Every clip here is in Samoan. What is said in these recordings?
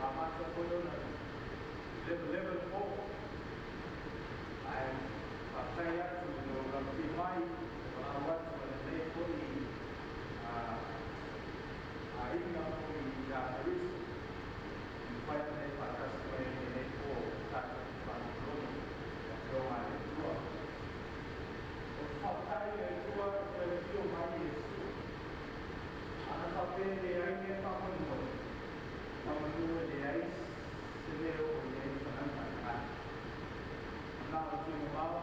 Amata foi ona levaleva le po, ae faafetai atu i lou lautī mai le valaau atu a lenei foi aiga foi ia Harisi i mafai ona e faatasi mai ai lenei po tatou te faalogologo i Afioga a le Atua. O te faafetai i le Atua i toe afio mai Iesu. Ana faapea e leai lea faamoemoe, semeamanu e leai se mea e oo i ai le tagata tagata. Na o le tuimamao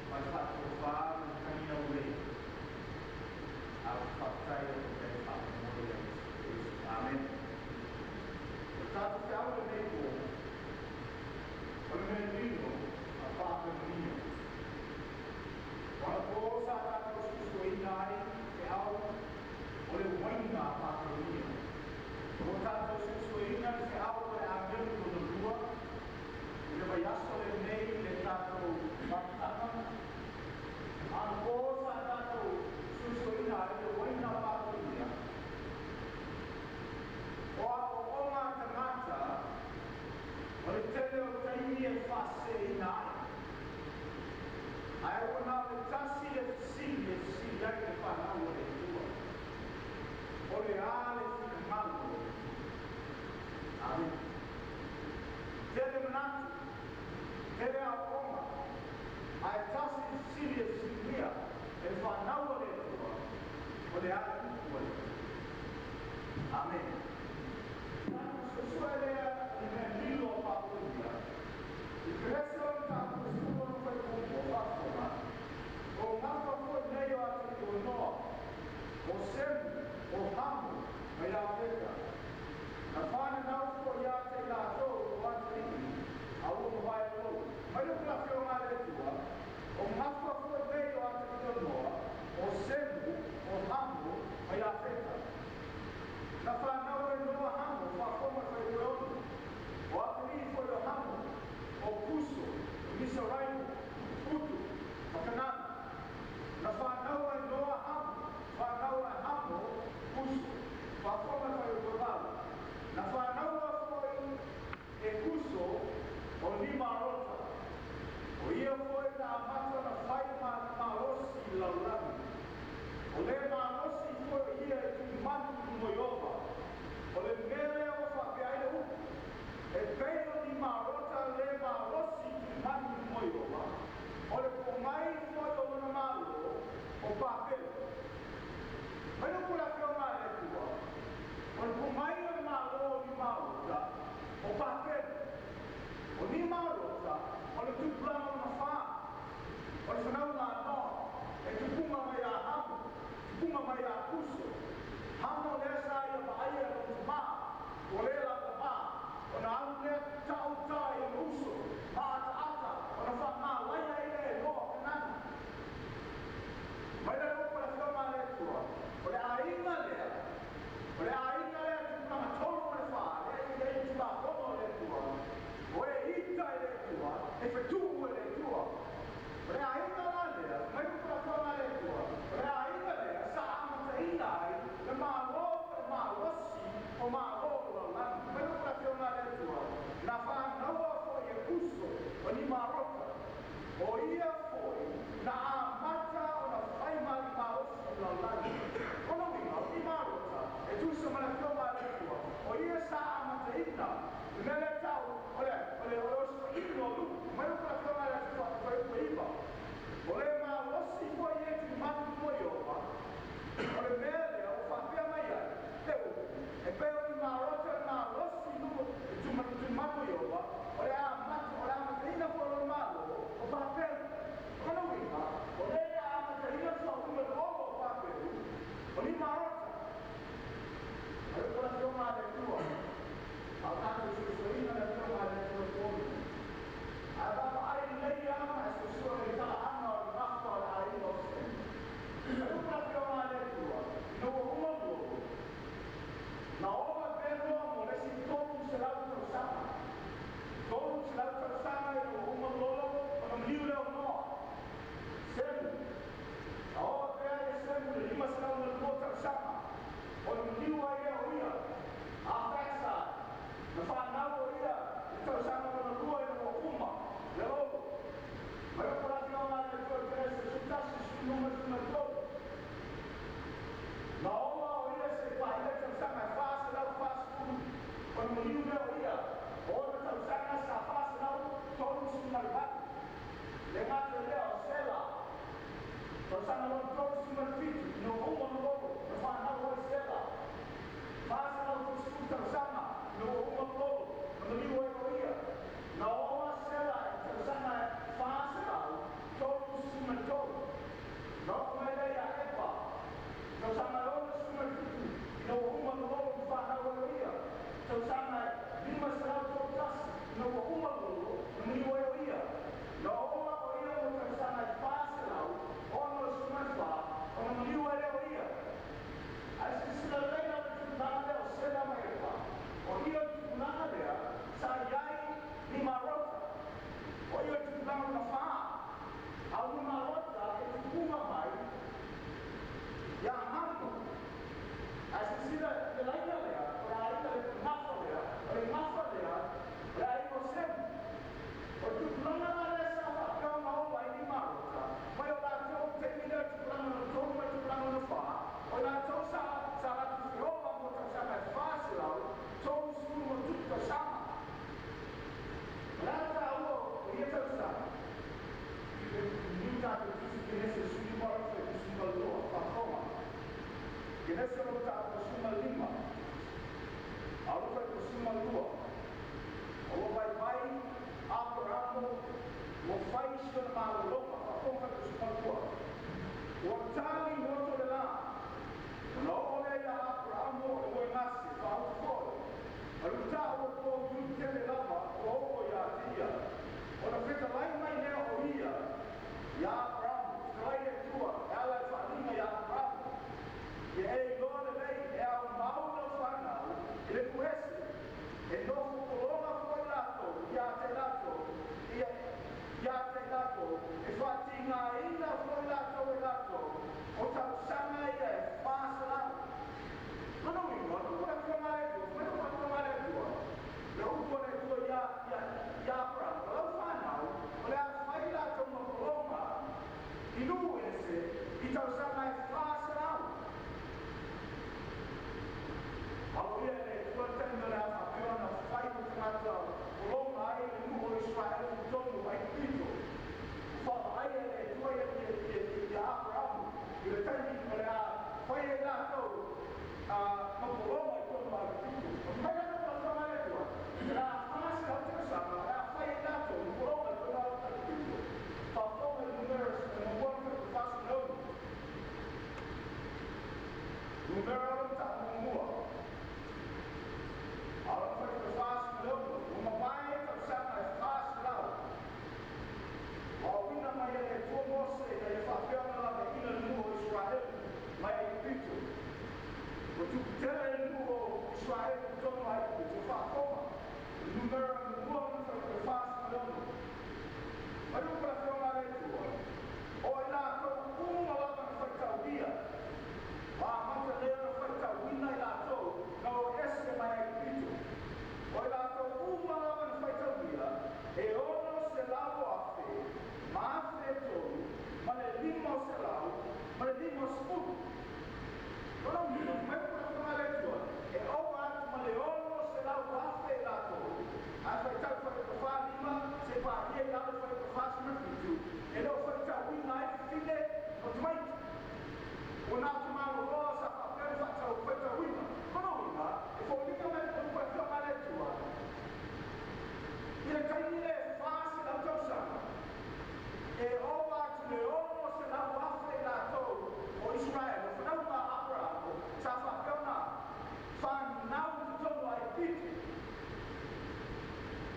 ma le faatofā ma le matagi aulei. A o te faafetai o lo o faamoemoe ia Iesu Keriso. Amen. O le tatou feau lenei po, o le mea lilo a Papelonia. O le po sa tatou suesueina ai feau o le uaina a Papelonia. O lo tatou suesueina le feau o le agelu lona lua i le vaiaso lenei i le tatou mafutaga. A le po sa tatou suesueina ai le uaina a Papelonia, o aoaoga a tagata o le tele o taimi e faaseseina ai. Ae ua na o le tasi le fesili e fesili ai le fanau o le Atua. O le a le finagalo o le Atua? Amen. Tele manatu, tele aoaoga, ae tasi le fesili e fesiligia e le fanau o le Atua, o le a le upu a le Atua? Amen. Tatou suesue lea i mea lilo a Papelonia. I Peresi o le tatou 16 fai o faafofoga, o gafa foi nei o atalii o Noa, o Semu, o Hamu,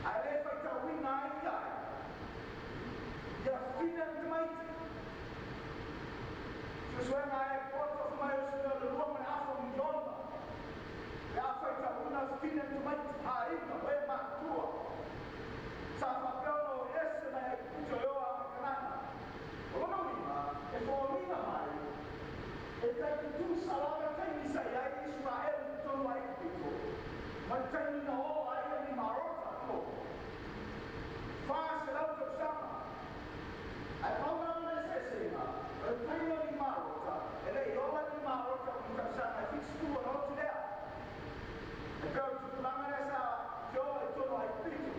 Ae le faitauina ai ia ai ia fina le tamaiti. Suesuega e poto mai o se mea o le 2.5 miliona. Pe a faitauina fina le tamaiti aiga o e matutua. Sa faapea ona o ese mai ai Kupito e o a mai Kanana. O lona uiga, e foliga mai, e tai tutusa lava taimi sa i ai Isaraelu i totonu o Aikupito ma le taimi na o ai ni Marota o 400 tausaga. Ae pau lava le eseesega, o le taimi o ni Marota, e le i ola ni Marota i tausaga e 70 ona oti lea. E pei o le tupulaga lea sa feola i totonu o Aikupito.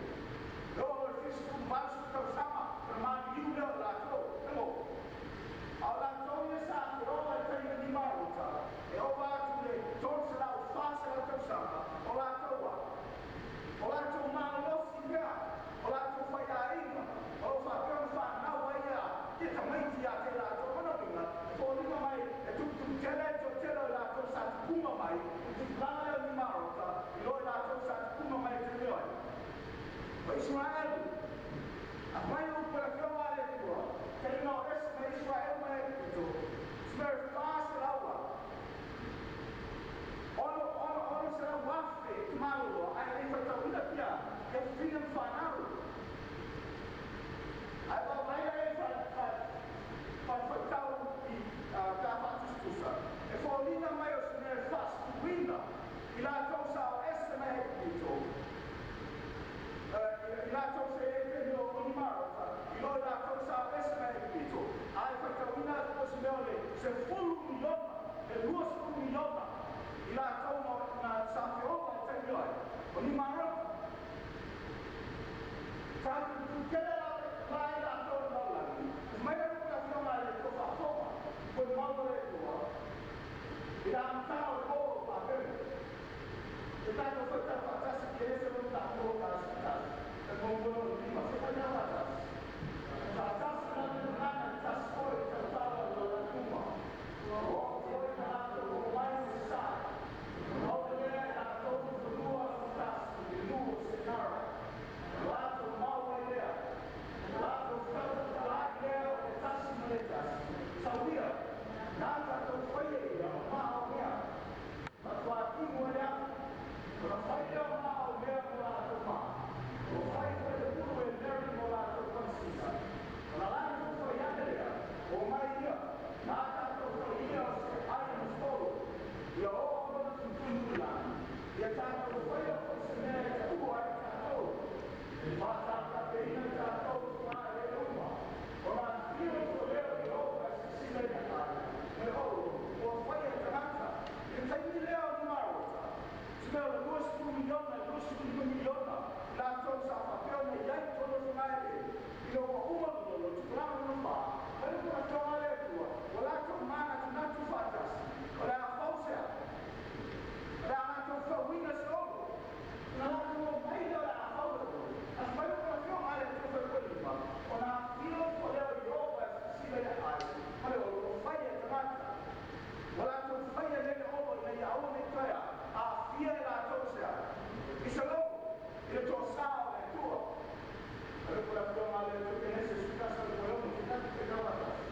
E oo loa i le 70, 80 tausaga, ona maliliu lea o latou. Ego. A o latou ia sa feola i taimi o ni Marota, e ova atu le 300, 400 tausaga, o latou a. O latou malolosi pea, o latou faiaiga, o lo o faapea ona fanau ai ia tamaiti ia te latou. Ona uiga, e foliga mai e tuputupu tele le toatele o latou sa tupuga mai, i tupulaga lea o ni Marota, i lo i latou sa tupuga mai i taimi o ai o Isaraelu. Afai upu a le Afioga a le Atua, taimi na o ese mai Isaraelu mai Aikupito, se mea e 400 a 600,000 te maloloa, ae le faitauina pia e fina ma fanau. Ae vaavaai e faitau i pe a faatusatusa, e foliga mai o se mea e faasefuluina i latou sa o ese mai Aikupito, i latou sa i ai i taimi o ni Marota, i lo i latou sa o ese mai Aikupito, ae faitauina o se mea o le 10 miliona, le 20 miliona, i latou na sa feola i taimi o ai o ni Marota. Sa tutele la la i latou i lalolagi. Mai le ruku afioga a le Atua faafofoga, po le mau o le Atua, i le amataga o le o faapele. E tatou faitau faatasi Kenese lona tatou o tasi e muamua lona lima. Se faitau faatasi. Faatasi la le gagana i tasi foi i tautala o lalolagi uma. O foi na latou o mai se sae. Maua lea e latou i fanua se tasi i le nuu o Sekara. Latou mau ai lea. Latou fetautautalai lea o le tasi ma le tasi. Sauia, na tatou faia ia o maa o mea. Matuā timu ai le afu. Ona fai lea o maa o mea mo latou maa. O fai foi le pulu e meri mo latou pansina. Ona latou fai ane lea, o mai ia, na tatou faia o se ai ma tolo. Ia o lona tutunu i lagi. Ia tatou faia foi se mea e taua ai tatou. E faatatapeina tatou i e uma. Ona afio ifo lea o Iehova e silasila i ai. Ma le olo, ua faia e tagata. I le taimi lea o ni Marota, se mea o le 20 miliona, 25 miliona, latou sa faapea ona i ai totonu o Isaraelu. Ina ua uma lolo, tupulaga lona fa, mai le afioga a le Atua, ua latou manatunatu faatasi. O le a fausea, o le a latou fauina se olo. Na latou o mai lea o le a fau le olo. Ae mai le afioga a le Atua fai koe lima, ona afio ifo lea o Iehova e silasila i ai, ma le olo, ua faia e tagata. Ua latou faia lea le olo ina ia aua nei toe aafia e latou sea. I se logo, i le toasā o le Atua. Ale ko le afioga a le Atua Kenese 11 le koe ono, se tatou faitau faatasi.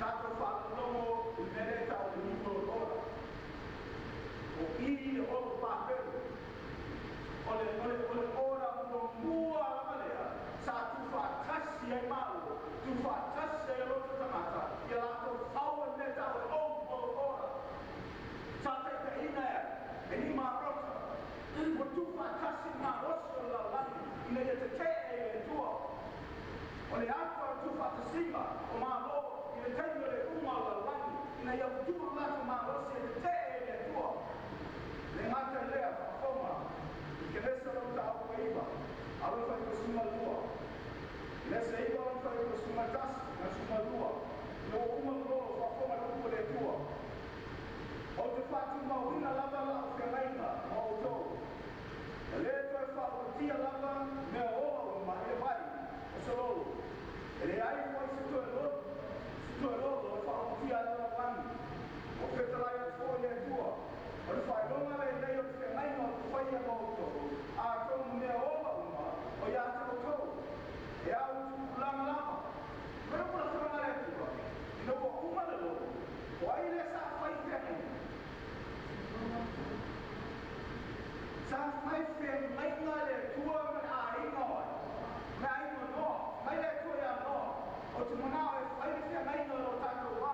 Tatou faalogologo i le mea lea e tau o le New World Order. O i le olo papelu. O le order muamua lava lea sa tuufaatasi ai Malo, tuufaatasi ai loto tagata, ia latou fau le mea tau o le Old World Order. Sa taitaiina e ni marota. Ua tuufaatasi malosi o le lalolagi ina ia tetee i le Atua. O le ata o le tuufaatasiga o Malo i le taimi o le uma o le lalolagi, ina ia tuu le latou malosi e tetee i le Atua. Le gata i lea, faafofoga i Kenesa lona mataupu e 9, alo 52. Kenesa 9 lona fuaiupu 11 ma 12. Ina ua uma le lolo, faafofoga le upu a le Atua. Ou te faatumauina lava lau feagaiga ma outou. E le toe faaulutia lava mea ola uma i le vai o se lolo. E leai foi se toe lolo, se toe lolo e faaulutia ai le lalolagi. Ua fetalai atu foi le Atua. O le faailoga lenei o le feagaiga ou te faia ma outou, atonu mea ola uma o ia te outou. E au i tupulaga lava. Mea ua la feagaiga le Atua. Ina ua uma le lolo, o ai lea sa fai feagaiga? Sa fai feagaiga le Atua ma le aiga o ai? Le aiga o Noa. Mai le Atua ia Noa. O te manao e fai le feagaiga o lo tatou vā.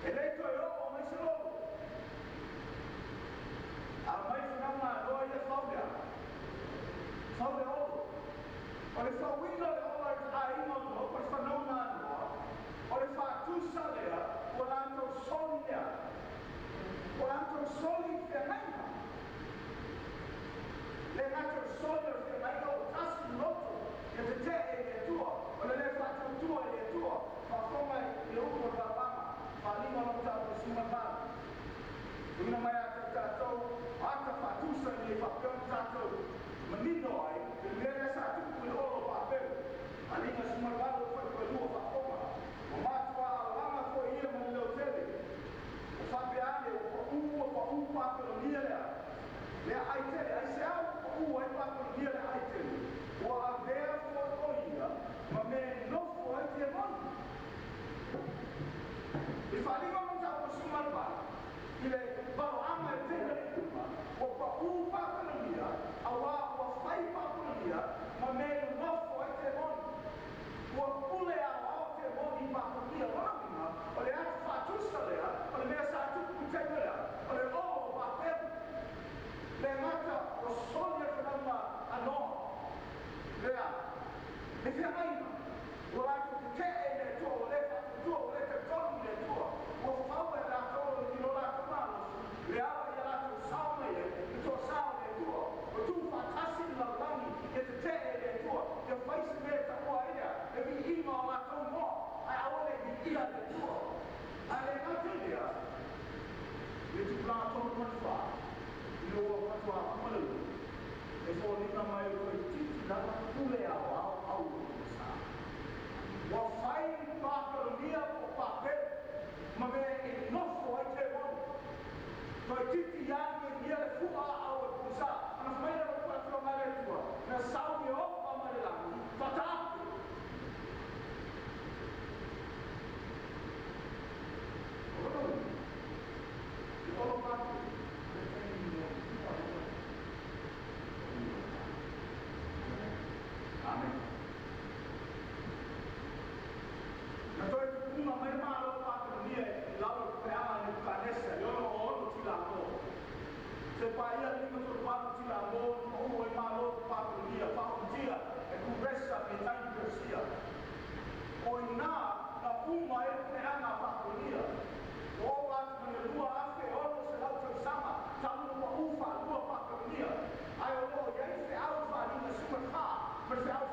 E le toe oo mai se lolo. A mai fanauga a Noa ia fau lea. Fau le olo. O le fauina o le olo e aiga o Noa, o le fanauga a Noa, o le faatusa lea, ua latou soli lea. Ua latou soli feagaiga. Le latou soli o le feagaiga o tasi loto, ia tetee i le Atua, o le le faatuatua i le Atua, faafofoga i le upu o le lalolagi, 5 lona mataupu 18. Tuuina mai a te tatou ata faatusa i le faapea ona tatou manino ai, i le mea lea sa tupu i le olo o Papelu. 5 18 fuaiupu 2, faafofoga. Ua matua alaga foi ia ma le leotele. O faapea ane, ua pau, ua pau Papelonia lea. Lea ai tele, ai se au pau ai Papelonia lea ai tele. Ua avea foi o ia ma mea e nofo ai temoni. I 5 lona mataupu 18, i le valoaga e tele le uma, ua pau Papelonia, auā ua fai Papelonia ma mea e nofo ai temoni. Ua pule aoao temoni i Papelonia. Lona uiga, o le ata faatusa lea, o le mea sa tupu i taimi lea, o le olo o Papelu. Le gata o soli le fanauga a Noa. Lea, le feagaiga, ua latou tetee i le Atua, ua le faatuatua, ua le talitonu i le Atua. Ua fau e latou i lo latou malosi, le ala ia latou sao mai ai, le toasā o le Atua. Ua tuufaatasi le lalolagi, ia tetee i le Atua, ia fai se mea e taua ai lea, le viiga o latou igoa, ae aua le viia le Atua. Ae le gata i lea, i le tupulaga 34, ina ua faatoa uma le lolo, e foliga mai o toeitiiti lava pule aoao au o sa. Ua fai Papelonia po o Papelu ma mea e nofo ai temoni. Toeitiiti ia ia le fua au e pusa. Ana fai le upu a le afioga a le Atua, na sau Ieova mai le lagi, faataape. O lona uiga, le olo Papelu, le taimi muamua lea o le Amen. Na toe tupuga mai le Malo o Papelonia i lalo o le puleaga a Nebukanesa i 66 tilamo. Se paia le 58 tilamo na pau ai Malo o Papelonia, faaulutia e Kuresa me taimi Persia. O ina na uma ai le puleaga a Papelonia. Ua ova atu ma le 2600 tausaga talu ona pau faalua Papelonia. Ae o lo o i ai feau 54 ma le feau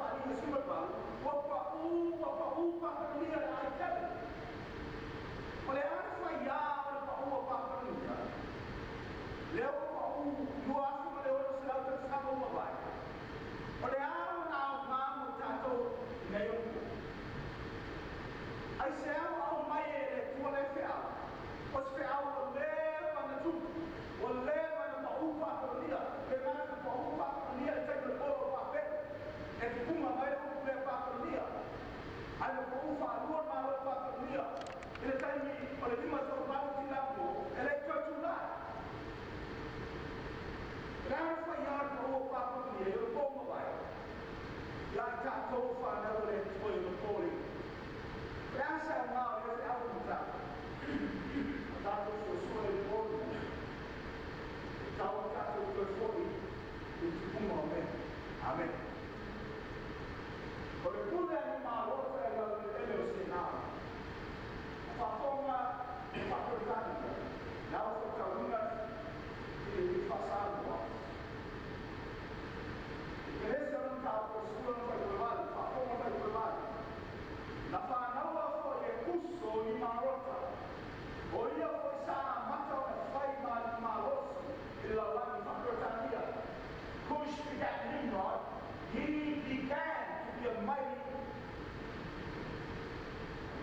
58, ua pau, ua pau Papelonia le ai tele. O le a le faiā o le pau o Papelonia? Lea ua pau 2600 tausaga ua mavae. O le a ona aoga mo tatou i nei ona po? Ai se au au mai e le Atua le feau? O se feau ua leva na tupu, ua leva na pau Papelonia, le gata na pau Papelonia i le taimi o le olo o Papelu. E tupuga mai le upu lea Papelonia. Ai na pau faalua le Malo o Papelonia. Nimarota. O ia foi sa amata ona fai ma alii malosi i le lalolagi faa-Peretania. Cush begat Nimrod. He began to be a mighty,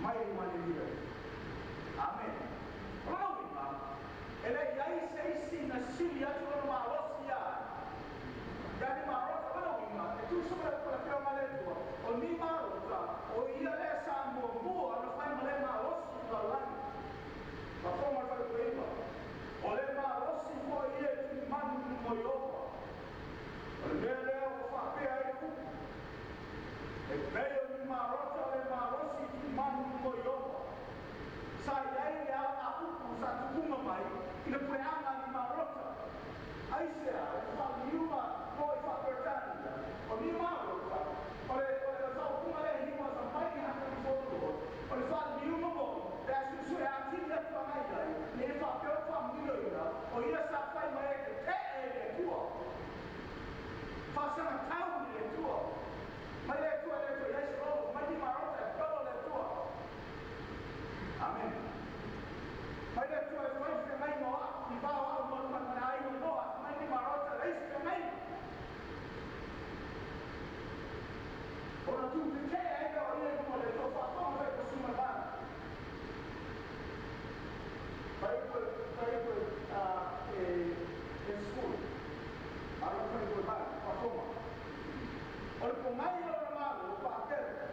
mighty mighty leader. Amene. O lona uiga, e le i ai se isi na sili atu lona malosi ia ia Nimarota. O lona uiga, e tusa ma le upu a le Afioga a le Atua, o Nimarota, o ia lea sa muamua ona fai ma le malosi i le lalolagi. Faafofoga le falepuaiga, o le malosi foi ia e tulimanu i luma o Ieova. O le mea lea ua faapea ai le upu, E pei o Nimarota le malosi i tulimanu i luma o Ieova. Sa i ai le alagaupu sa tupuga mai i le puleaga a Nimarota. Aisea? I le faaliliuga mo i faa-Peretania, o Nimarota, o le o le faaupuga lea he was a mighty hunter before the Lord, o le faaliliuga moi, pe a suesue atili atu agai i ai, ina ia faapea ona faamaninoina, o ia sa fai mai ai tete'e i le Atua, faasagatau i le Atua. Mai le Atua e le toe i ai se lolo, mai Nimarota e polo le Atua. Amene. Mai le Atua e fai feagaiga o au, i va o au ma ma le aiga o Noa, mai Nimarota e leai se feagaiga. Ona tutetee ai lea o ia i luma o le Atua, faafofoga fai po Sumalevana. Fuaiupu fuaiupu e e 10. Alo fuaiupu e 8, faafofoga. O le pomai o lona malo o Patele,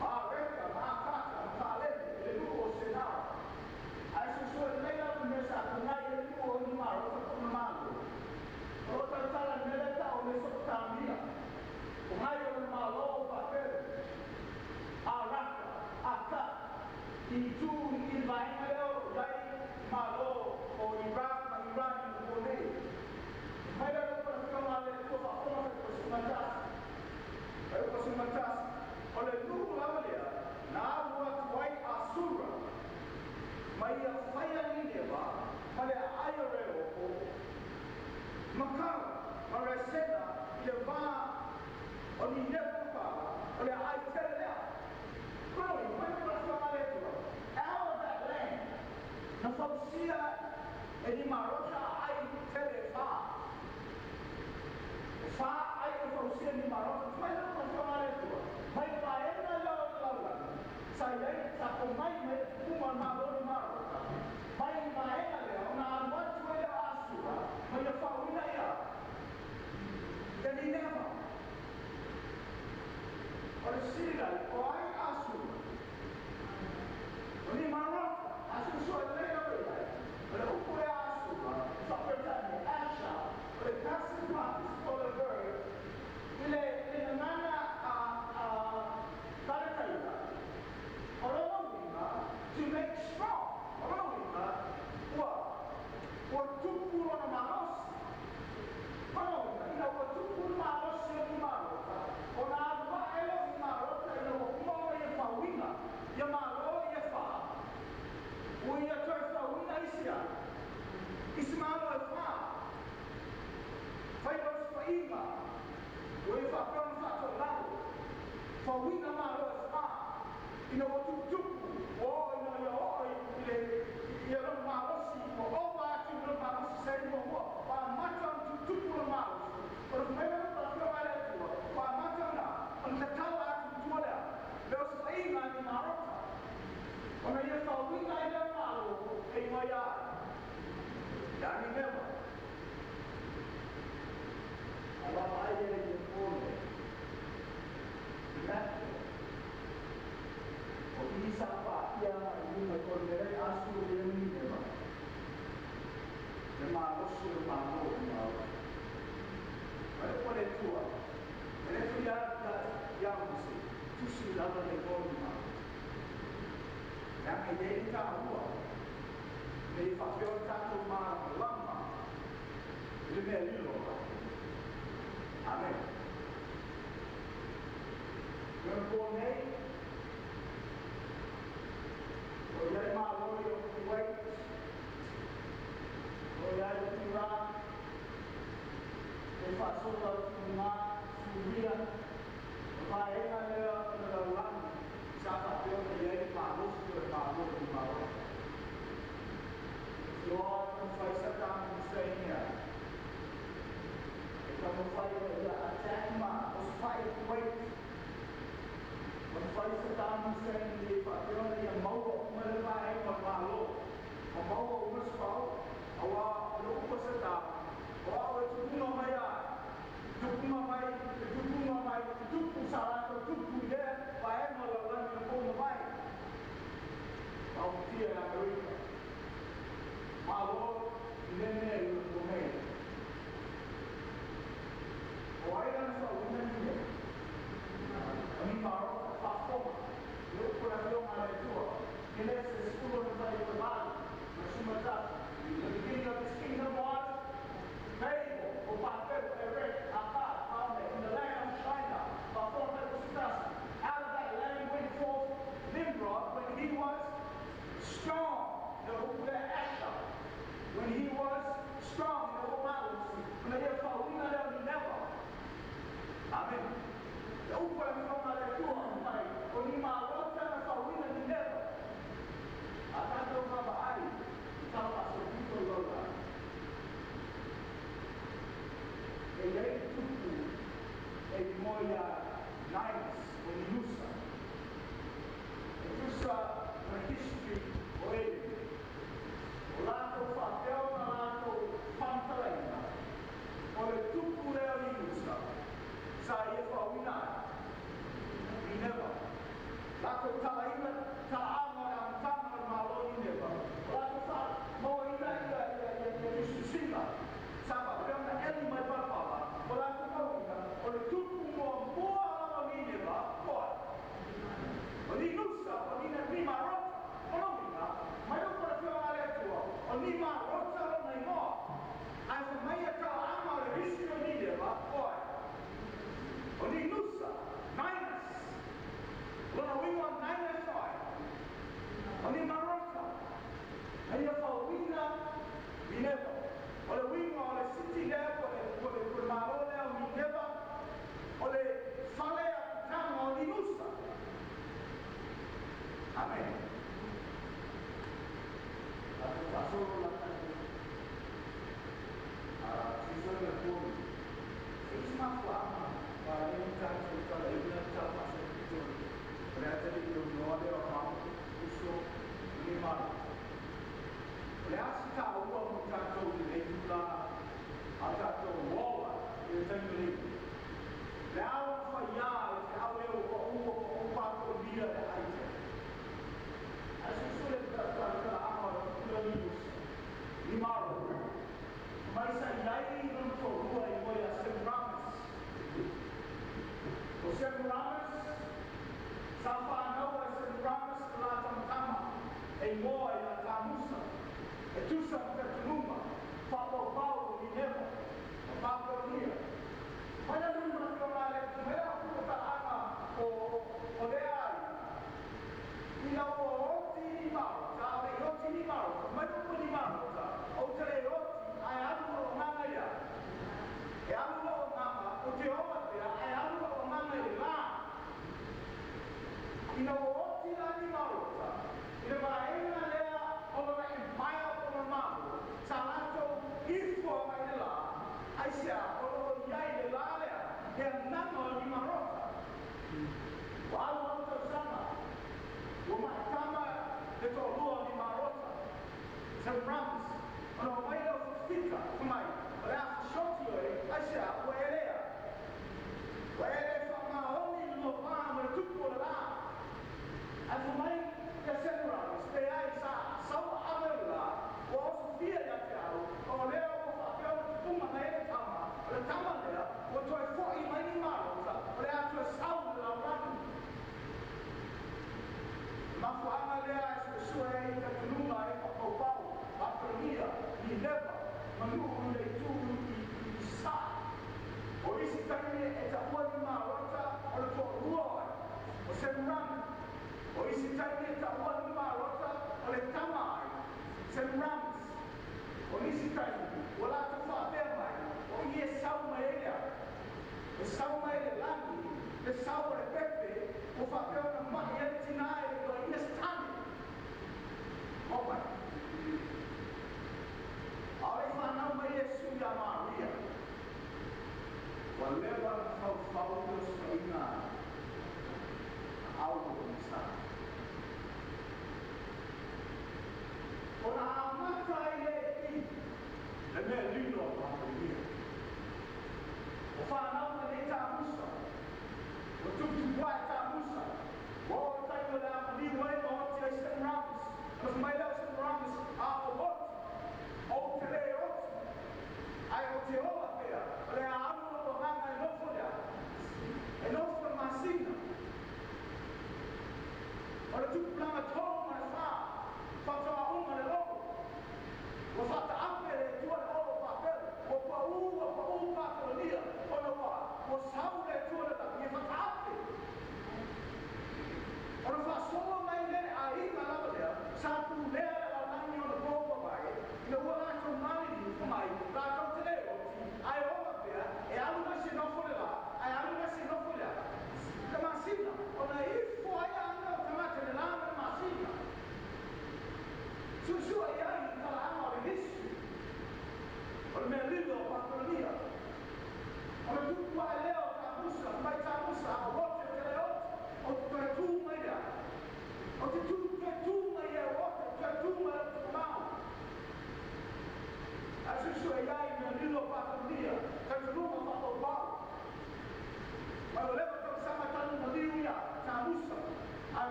ma Areka, ma Akata, ma Kalene, i le nuu o Senara. Ae suesue lelei lava le mea sa pomai ai le nuu o Nimarota po o lona malo. O lo o tautala i le mea lea e tau o Mesopotamia. Pomai o lona malo o Patele, Araka, Aka, i itu i le vaega lea o i ai malo o Iraq ma Iran i Muko nei. Mai le alofa o le Afioga a le Atua faafofoga fai Kosimatasi. Fai o Kosimatasi, o le nuu lava lea na alu atu ai Asura ma ia faia Nineva ma le aai o Reopo ma Kala ma Resena i le va o Nineva ma Kala, o le aai tele lea. Glory, fai mai le Afioga a le Atua, out of that land, na fausia e Nimarota aai tele e fa. E fa aai na fausia e Nimarota. Fai mai le Afioga a le Atua, mai le vaega lea o le lalolagi, sa i ai, sa pomai mai le tupuga o le Malo o Nimarota, mai le vaega lea ona alu atu ai lea o Asura ma ia faauina ia ia Nineva. O le fesili o ai Asura? O Nimarota. A suesue lelei lava i ai, o le upu lea Asura, e faa-Peretania, Asher, o le passive participle o le verb i le i le gagana a a Paletaina. O lona uiga, to make strong. O lona uiga, ua ua tupu lona malosi. O lona uiga, ina ua tupu le malosi o Nimarota, ona alu ae lea o Nimarota ina ua uma ona ia fauina ia malo ia fa, ua ia toe fauina isi a, isi malo e fa. Fai osofaiga, ua ia faapea ona faatoilalo, fauina malo e fa, ina ua tuputupu, ua oo ina ia oo i le ia lona malosi, ua ova atu i lona malosi sa i muamua, ua amata ona tuputupu lona malosi. Ona fai mai lea o le Afioga a le Atua, ua amata ona ona tatala atu i tua lea, le osofaiga a Nimarota, ona ia fauina ai lea malo e igoa ia ia Nineva. A vaavaai ai i le po nei, i Matthew, o i sa paia agai i luga i o le mea lea i Asuru i Nineva, le malosi o le Malo o Nimarota. Mai le po le Atua, e le tu ia ia Mose, tusi lava le igoa o Nimarota. Leaga e i ai le taua, ina ia faapea ona tatou malamalama i le mea lilo o tatou. Amene. I ona po nei, o i ai Malo i o Kuwait, o i ai Iraq, e faasolo atu i luga, Suria, o vaega lea o le lalolagi sa faapea ona i ai le malosi o le Malo o Nimarota. Aokutia i Amerika. Malo i le mea i le nei. O ai lana faauiina Nineva? O Nimarota, faafofoga le upu a le Afioga a le Atua, Kenese 18 11. The beginning of his kingdom was Babel, o Babel, Erech, Akkad, Kalne, in the land of Shinar, faafofoga le 11. Out of that land went forth Nimrod when he was strong. Le upu lea Asher. When he was strong, ina ua malosi, ona ia faauiina lea o Nineva. Amen. Le upu a le Afioga a le Atua mai, o Nimarota na faauiina Nineva. A tatou vaavaai i tala faasolopito o le lalolagi, e i ai le tupu e igoa ia Ninus o Ninusa. E tusa ma le history o Edene, o latou faapea ona latou faamatalaina, o le tupu lea o Ninusa sa ia faauiina ai Nineva. Latou talaina talaaga o le amataga o le Malo o Nineva, o latou faamauaina ia ia ia ia tusitusiga sa faapea ona eli mai palapala, o latou mauina o le tupu muamua lava o Nineva o ai? O Ninusa, o Nina, Nimarota. O lona uiga, mai upu a le Afioga a le Atua, o Nimarota lona igoa. Ae fai mai ia talaaga o le history o Nineva o ai? O Ninusa, Ninus. O lona uiga o Ninus o ai? O Nimarota. Na ia faauiina Nineva. O le uiga o le city lea po o le, po o le malo lea o Nineva, o le fale apitaga o Ninusa. Amene. Tatou faasolo la tatou suisuega tolu. E i se mafuaaga ua ala ai ona tatou talaina le tala faasolopito o le atalii aunoa lea o Hamo, uso ma Nimarota. O le a se taua mo tatou i lenei itula a o tatou ola i le taimi lenei? O le a lona faiā i le feau lea ua pau ua pau Pakolia le aitea? Ae suisui le talaaga o le pule o Niusa, Nimarota, mai sa i ai lona toalua i moe ia Semiramis. O Semiramis, sa fanau ai Semiramis le la tamatama e igoa ia Tamusa, e tusa ma talitonuga faapaupau o Nineva ma Papelonia. Mai le luma na fia mai le mai la pua talaaga o o lea aiga. Ina ua oti ni marota, a le i oti ni marota, mai upu ni marota, ou te le oti, ae alu lou agaga i a? E alu lou agaga, ou te ola pea, ae alu lou agaga i le la. Ina ua oti la ni marota, i le vaega lea o lona empire po o lona malo, sa latou ifo agai i le la, aisea o lo o i ai le la lea, he agaga o ni marota. Ua alu alu tausaga, ua maʻi tama le toalua o Nimarota.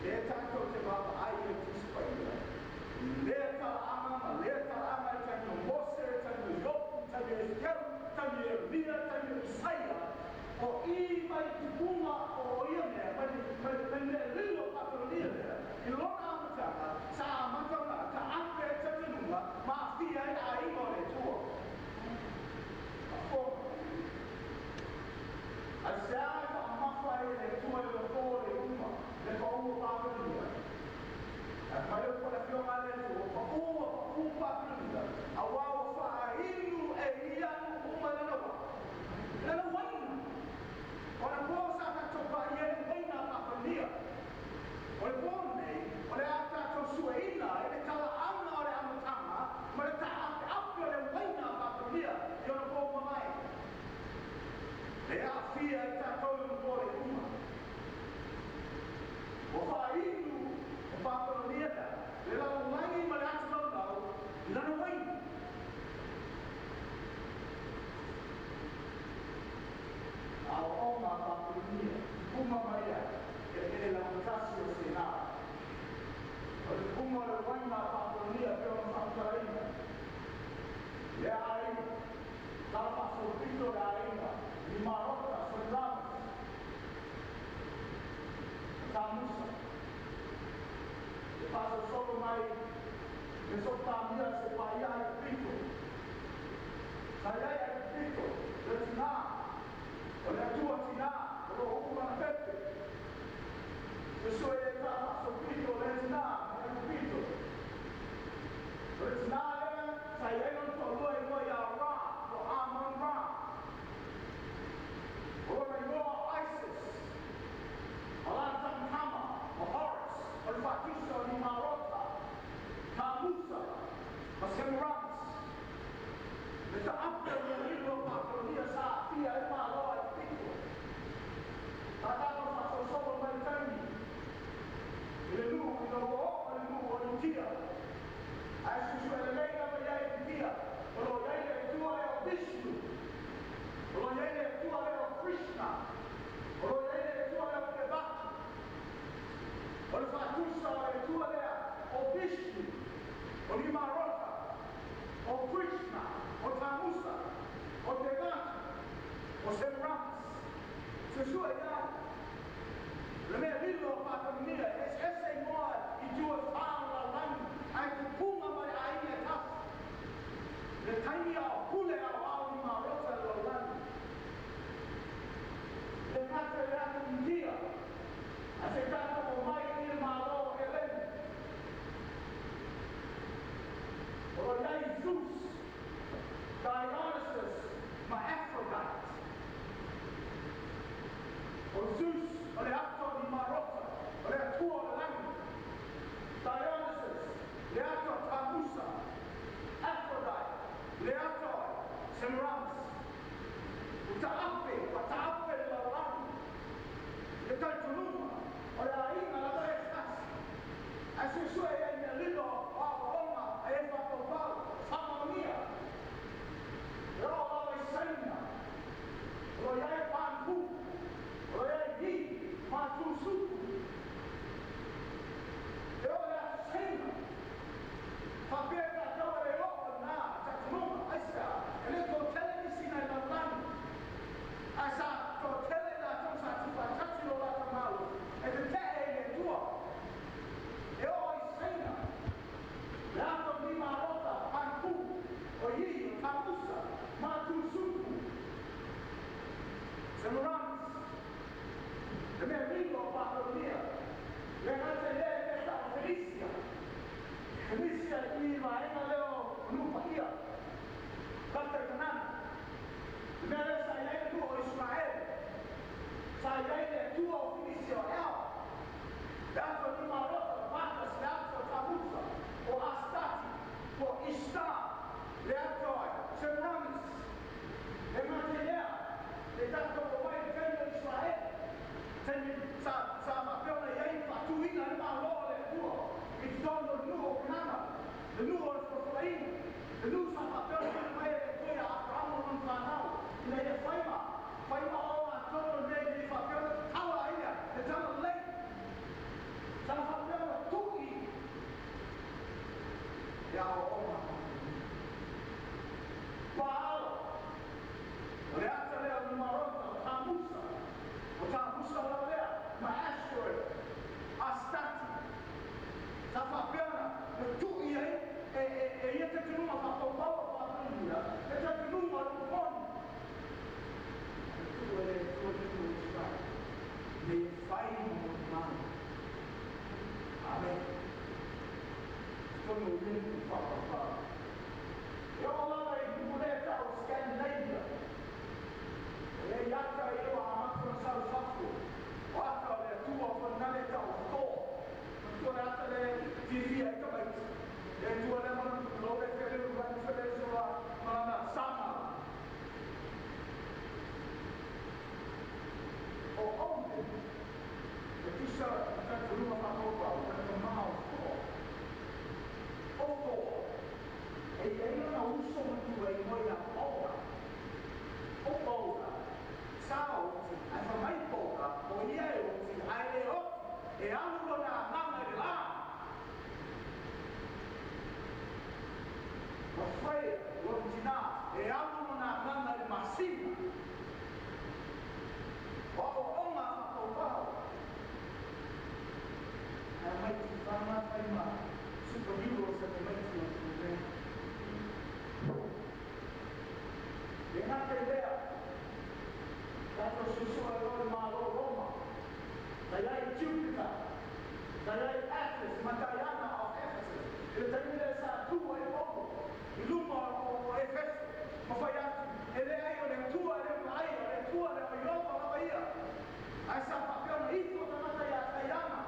Lea tatou te vaavaai i le Tusi Paia, i lea talaaga ma lea talaaga i le taimi o Mose, le taimi o Iopu, le taimi o Esekielu, le taimi o Ieremia, le taimi o Isaia, o i mai tupuga o ia mea, mai mea lilo o Papelonia lea, i lona amataga, sa amata ona taape ai talitonuga ma aafia ai le aiga o le Atua. Faafofoga. Aisea e faamamafa ai e le Atua i ona po o le iuga, le pau o Papelonia? Ae fai mai le upu a le Afioga a le Atua, ua pau, ua pau Papelonia, auā ua faainu e ia nuu uma i lana uā, i lana uaina. O le po sa tatou paia ai le uaina a Papelonia. O le po lenei, o le a tatou sueina ai le talaaga o le amataga ma le taapeape o le uaina a Papelonia i ona po ua mavae. E aafia ai tatou i ona po o le iuga. Ua faainu e Papelonia lea le lalolagi ma le atu laulau i lana uaina. Aoaoga a Papelonia, tupuga mai ai eleele lautasi o Sena. O le tupuga o le uaina a Papelonia pei ona faamatalaina. Lea aiga, tala faasolopito le aiga, Nimarota, Semiramis, Tamusa. E faasolosolo mai Mesopotamia se paia Aikupito. Sa i ai Aikupito, le tinā, o le Atua tinā, o lo o upu lana pepe. Susue e tala faasolopito le tinā, le Aikupito. O le tinā lea, sa i ai lona toalua igoa ia Ra, po Amon Ra. O lona igoa o Isis. O lana tamatama, o Horus, o le faatusa o Nimarota, Tamusa, ma Semiramis. Le taape o le lilo o Papelonia sa aafia ai Malo o Aikupito. Sa tatou faasolosolo mai le taimi i le nuu ina ua oo le nuu o Iutia. Ae suesue lelei lava i ai Iutia, o lo o i ai le Atua lea o Vishnu, o lo o i ai le Atua lea o Krishna, o lo o i ai le Atua lea o Devaki. O le faatusa o le Atua lea o Vishnu, o Nimarota, o Krishna, o Tamusa, o Devaki, o Semiramis. Suesue i ai. Le mea lilo o Papelonia, e eseese igoa i itu e fa o le lalolagi, ae tupuga mai le aiga e tasi. Le taimi a o pule aoao Nimarota i le lalolagi. Le gata i le atu India, ae se i tatou omai i le Malo o Helene. O lo o i ai Zeus, Dionysus ma Aphrodite. O Zeus o le ata o Nimarota, o le atua o le lagi. Dionysus, le ata o Tamusa. Aphrodite, le ata o Semiramis. Ua taape, ua taape le lalolagi. Le talitonuga, o le aiga lava e tasi. Ae suesue i ai mea lilo o aoaoga a e faapaupau, faamaonia. E oo lava i Saina, o lo o i ai Pan Pu, o lo o i ai Yi ma Tu Suku. E oo i le atu Saina, faapea tatou e le oo lena talitonuga. Aisea? E le toatele nisi nai lalolagi, ae sa toatele i latou sa tuufaatasi lo latou malo e tetee i le Atua. E oo i Saina, le ata o Nimarota, Pan Pu, o Yi, o Tamusa, ma Tu Suku, Semiramis, le mea lilo o Papelonia, le gata i lea e mea tau o Fenisia. Fenisia i vaega lea o nuu paia, gata i Kanana. Le mea lea sa i ai le nuu o Iseraele, sa i ai le Atua o Fenisia o El, le ata o Nimarota, o Bacchus, le ata o Tamusa, o Astati, po o Ishtar, le ata o Semiramis. E gata i lea, le tatou omai i le taimi o Iseraele, taimi sa faapea ona i ai le faatuina ai le Malo o le Atua i totonu o le nuu o Kanana, le nuu o le folafolaina, le nuu sa faapea ona tuuina mai e le Atua ia Aperamo ma lona fanau, ina ia fai ma fai ma o latou o le mea ina ia faapea ona tatala ai le tonu o ia ni whakapau. E o lava i nuu le tau Scandinavia. O le iata i o a matu na sau fafu. O ata o le atua o whanane tau Thor. Matua le ata le fiafia i tamaiti. Le atua le manu lo le fele rani fele sola mana sama. O Odin, e tusa tatou whakapau, o le tamau Thor. O Thor, e ia na uso matua i moi a Boga. O Boga, sa oti, ai fa mai Boga, o ia e oti, ai le oti, e alu lona agaga i le la. Ma whaia, lona tina, e alu lona agaga i le masina. O o onga whakaupau. Ai mai ti whanga whai ma superheroes a te mai ti o te mea. E ngā te lea, tātou susua e roe malo Roma, tai ai Jupiter, tai ai Atlas, ma Diana of Ephesus. I le taimi le sa tua i Paulo, i luma o Efeso, ma whai atu, e le ai o le tua le ma ai, o le tua le o Iova lava ia. Ai sa whapea na ifo tangata ia Diana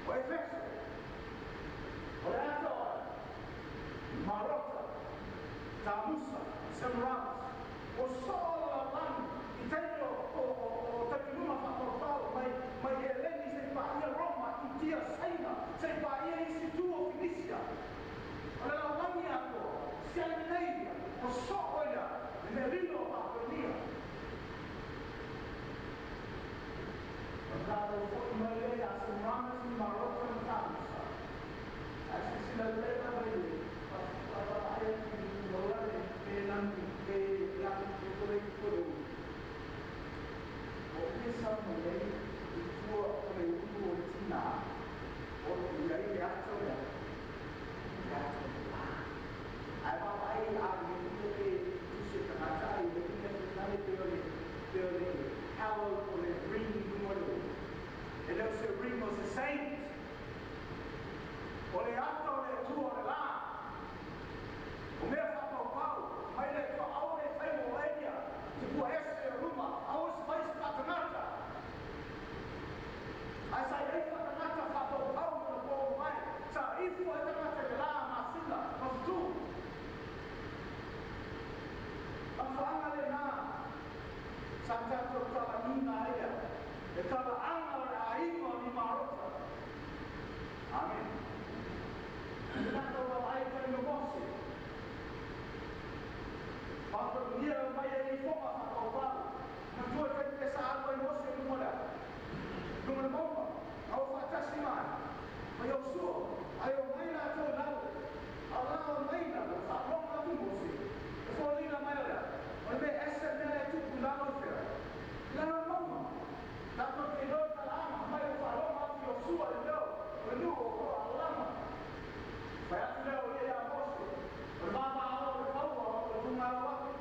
o Efeso. O le ata oe, Marota, Tamusa, Semiramis, o solo la lani, i taimi o tatinuma whakaupau mai, mai Heleni se pa ia Roma, i tia Saina, se pa ia isi tu o Phoenicia. O le lalani ato, Scandinavia, o soo ia, le mea lilo o Papelonia. O tātou foi mai le a Semiramis ni Marota ni Tamusa. Ai se sila le lava i le, ai atu i lola le pe nani, pe ia te kore i kore ulu. O pesa mai ai i tua o le ulu o le tina, o le iai le ata o le le ata o le la. Ai wapa ai a le ia pe tuse tangata ai le ia pe nane pe o le pe o le hallow o le ring i lunga o le ulu. E leo se ring o se saint. O le ata o le atua o le la. O mea whakaupau, mai le atua au le whai mo eia, te pua ese o luma, au se whai se whatangata. Ai sa i whatangata whakaupau mo na pō mai, sa ifo e tangata le la masina, ma futu. Whaanga le nā, sa tātou tala nuna ia, e tala anga o le aiga o ni marota. Amen. Te tātou wala ai te no Mose. Whakarunia mai e i whonga whakaupau. Matua te te sa alu ai Mose i lunga lea. Lunga le maunga, au whaatasi mai. Mai au sua, ai o mai rātou lalo. Au la o mai lalo, whaaronga atu Mose. E whālina mai o lea. O le mea ese mea e tupu lalo i whea. Lalo le maunga. Tātou te iloa talanga, mai o whaaronga atu i o sua le leo. O le nuu o ko alama. Whai atu leo ia ia Mose. O le māmā o le kaua o le tungalo ake.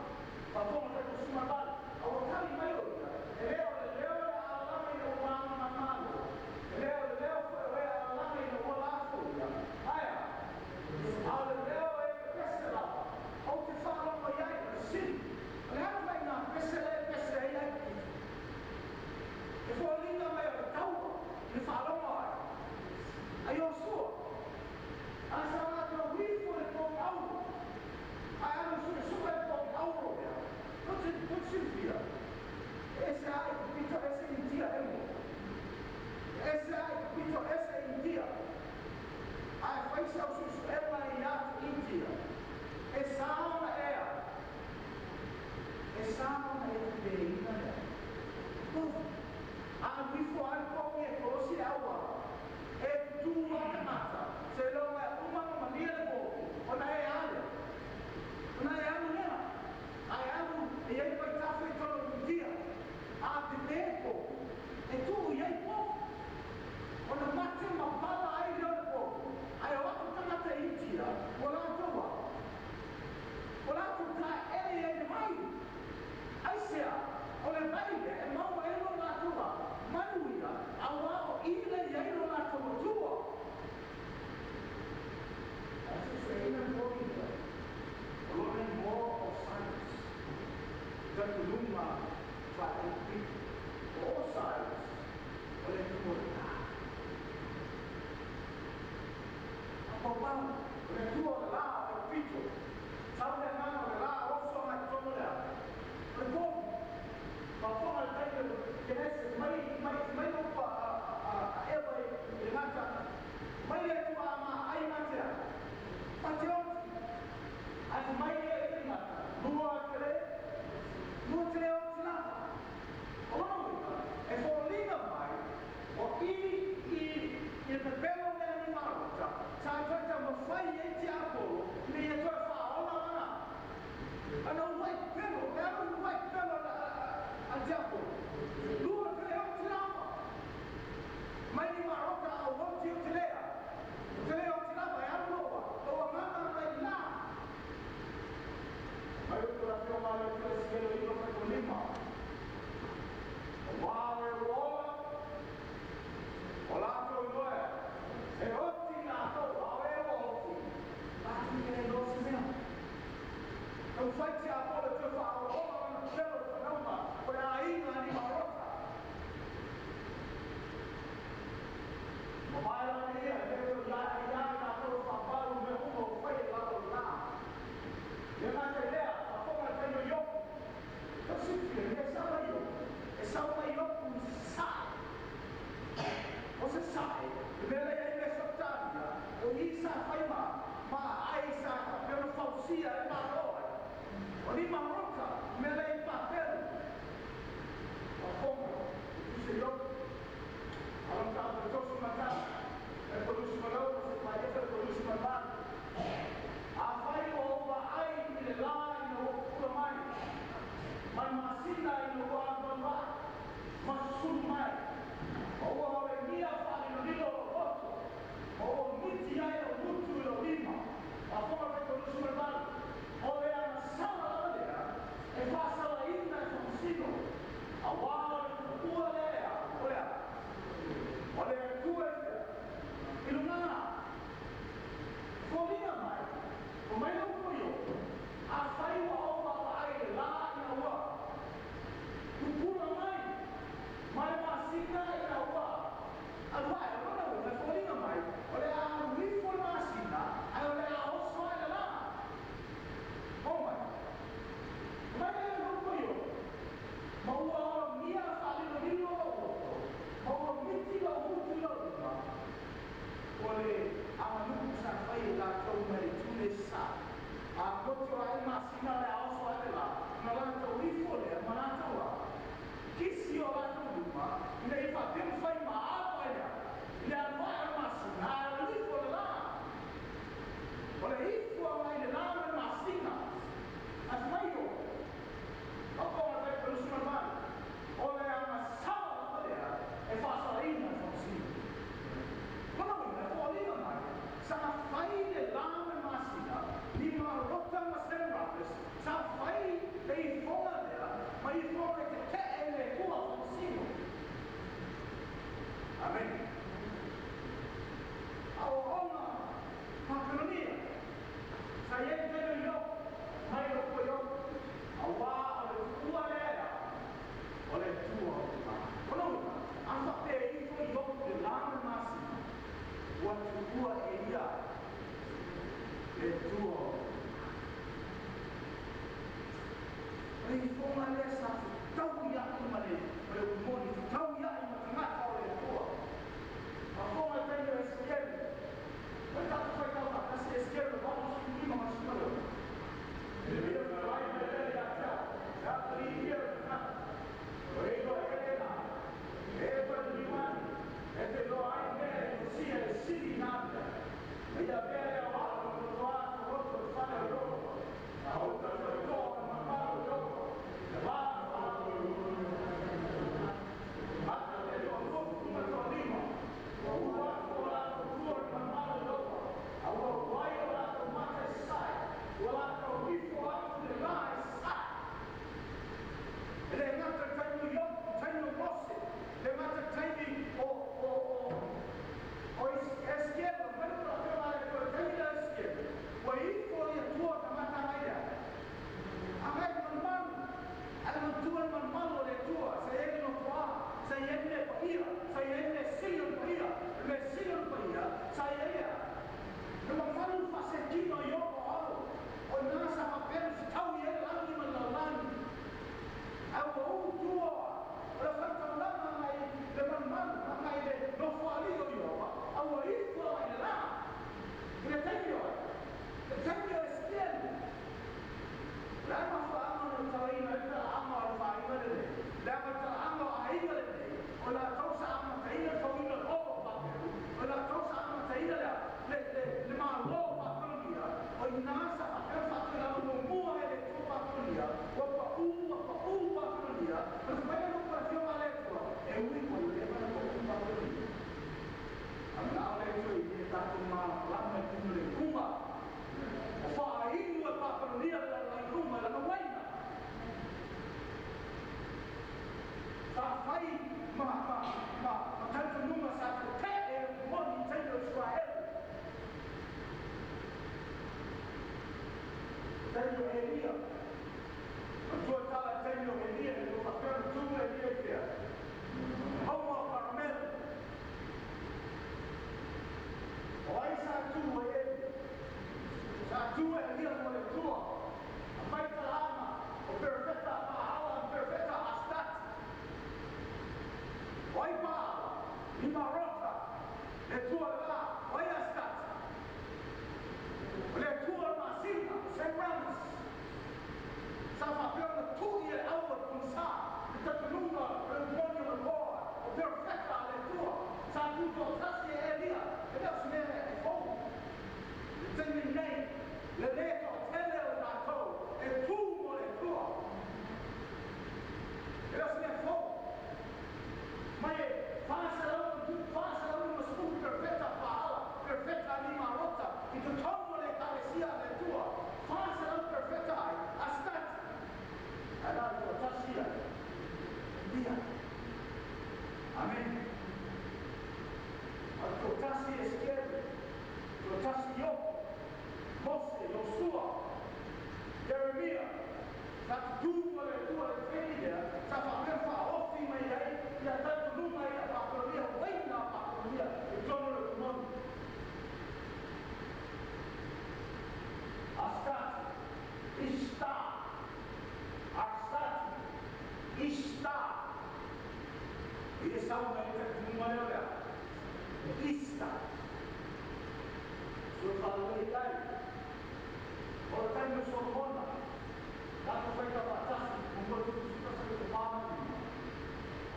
tu e lia mo le tua. A mai talama o perfeta paala o perfeta astati. O ai paala, ni marota, le tua le la, o ai astati. O le tua le masina, Semiramis. Sa faapea ona tu'i e le au o le pogisa le talitonuga o le moni o le moa o perofeta a le Atua sa tutoatasi e Elia, e le o se mea e fou. I le taimi lenei, le lē toatele o i latou e tū mo le Atua, e le o se mea fou. Mai e 450 perofeta a Paala, perofeta a Nimarota i totonu o le Ekalesia a le Atua, 400 perofeta ai Astati, ae na o le toatasi ia Elia. Amene. O le toatasi Esekiele, toatasi Iopo, Mose, Iosua, Ieremia, sa tutū ma le Atua i le taimi lea, sa faapea ona faaofi mai ai ia talitonuga ia Papelonia, uaina a Papelonia i totonu o le tumoni. Astarte, Ishtar, Astarte, Ishtar. I le sau mai le talitonuga lea o le a? Ista. Sua faalelei ai. O le taimi o Solomona, tatou faitau faatasi, 1 Tusi 1 4 ma 5.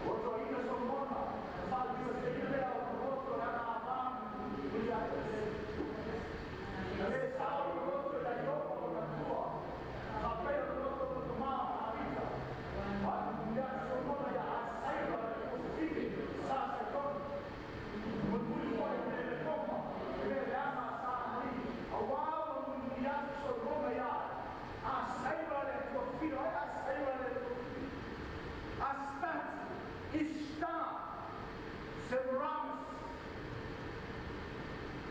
Ua toeaina Solomona, na faaliliuseina lea o loloto i ana ava mulimuli atu. Na le sao loloto i Iopa o lona matua, faapea loloto o lona tama o Tavita. Ua mulimuli atu Solomona ia Asaira le Tuafafine sa Saitoni. Mulimuli foi i le Lekoma, e le leaga sa alii, auā ua mulimuli atu Solomona ia Asaira le Tuafafine. O ai Asaira le Tuafafine? Astarte, Ishtar, Semiramis.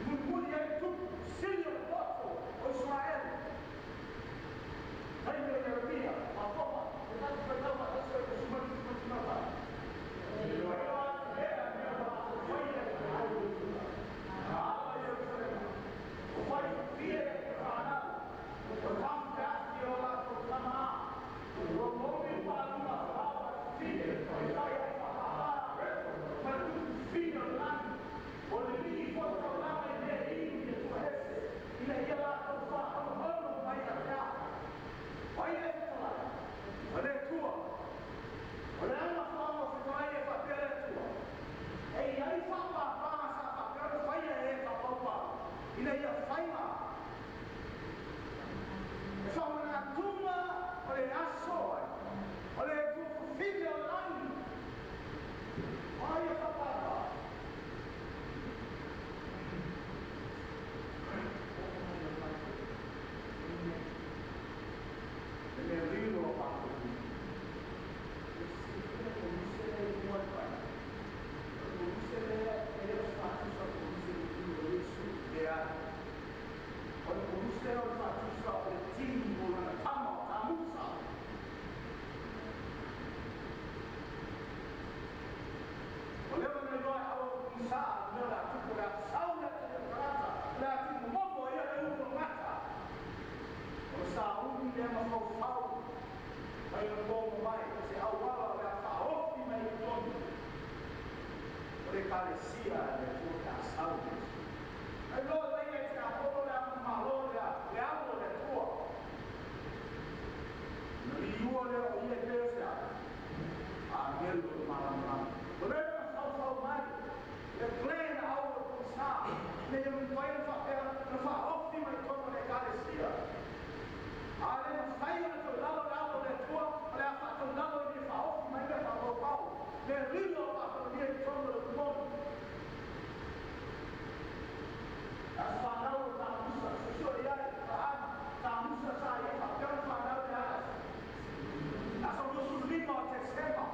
Mulimuli ai tupu sili o le poto o Iseraele. Taimi o Ieremia, Faatopa, e tatou faitau faatasi ai 1 7 5. Faia atu lea mea ua latou faia i le ai o Iuta, na ala i Ierusalema, o fai fia e fanau, o tafiafi o latou tama, ua momi paluga falaoa e fafine, e fai ai faapapa reto, ma le tupu fine o le lagi, o le lii foi taulaga i mea inu i Atua ese, ina ia latou faaonohono mai ia te au. O ai le fetalai? O le Atua. O le aga faaogo fetalai e faapea le Atua. E i ai faapāpāga sa faapea ona faia e e faapaupau, ina ia faima. E faamanatuga o le aso ai, o le Atua fafine o le lagi. O ai e faapāpā? Le mea lilo o Papelonia. E silafia le koluse lea i luga o le vai. O le koluse lea e le o se faatusa o le koluse i lilo o Iesu, leai. O le koluse lea o le faatusa o le tini mo lana tama o Tamusa. O lea na iloa e au o pogisa le mea o le a tupu, o le a sau le atalii o le tagata, o le a tuumomomo e ia le ulu o le gata. O le sauni lea mafaufau mai ona togo mai se auala o le a faaofi mai i totonu o le Ekalesia a le Atua pe a sau Iesu. Ai loa laia e tiapolo le amo malo lea, le amo o le Atua. Ona liua lea o ia e pei o se a? Agelu o le malamalama. O lea na mafaufau mai le plan a au o le pogisa, ina ia mafai ona faapea ona faaofi mai totonu o le Ekalesia. A le mafai ona toe lalo le alo o le Atua, o le a faataulalo i le faaofi mai mea faapaupau, le lilo o Papelonia i totonu o le tumonu. Aso fanau o Tamusa, suesue i ai, Aperahama, Tamusa sa ia faapea ona fanau le aso. Aso 25 o Tesema.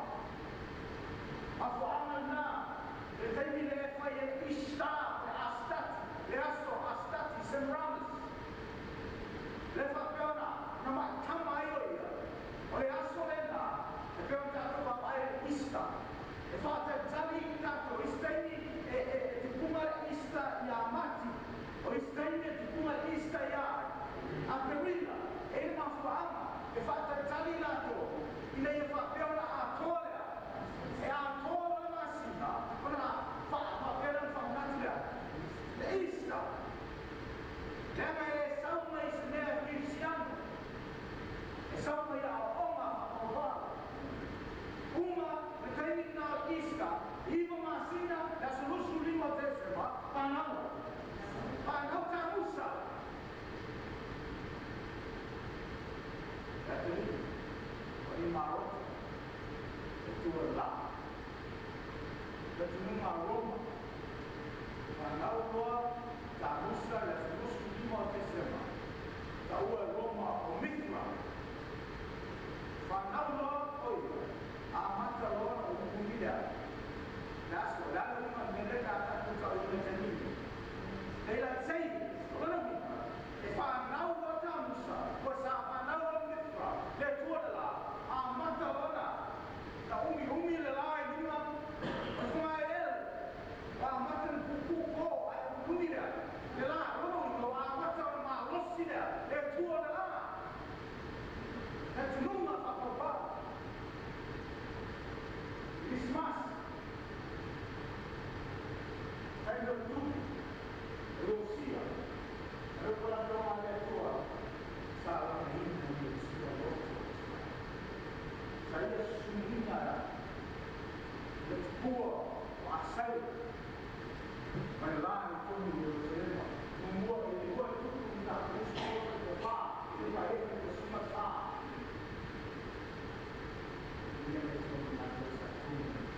Taimi o tupu, o Iosia, na le talanoa a le Atua, sa lagaina e Iosia loto o Israele. Sa ia susumuina le tupua o Asaia mai le la i totonu o Ierusalema. Muamua i le lua i tupu i tatou uso o fa, i le paefa i le sima fa. Ia le tonu matou sa tunu.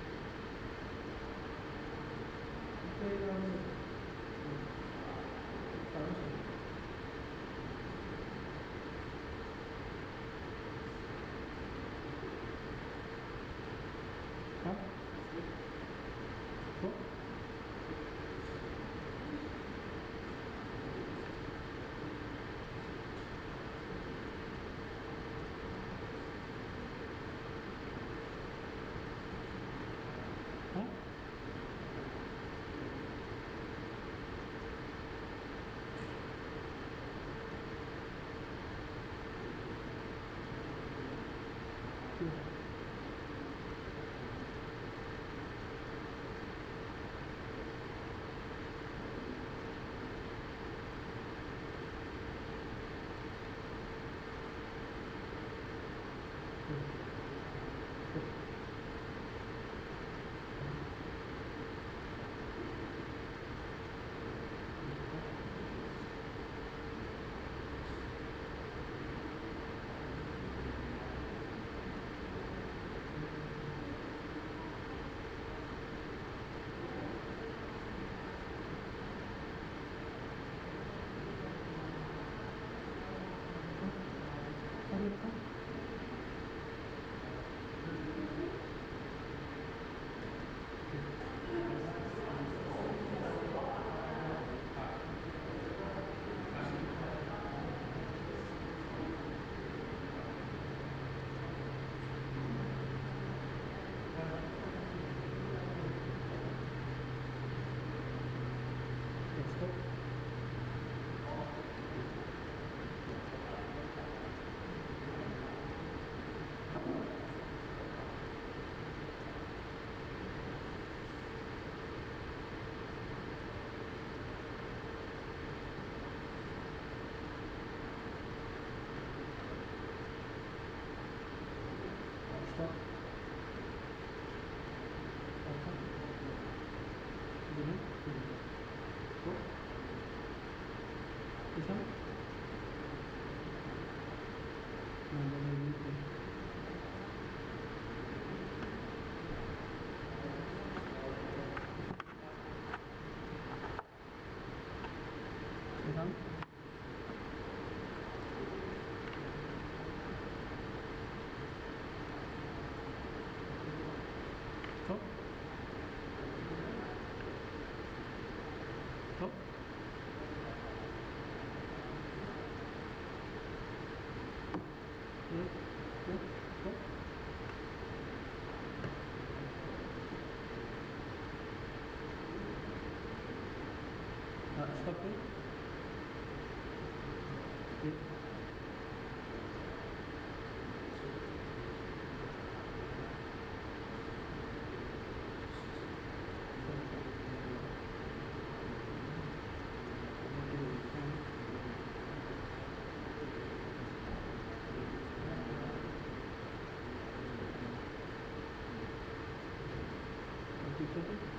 Stop it. Okay. Okay.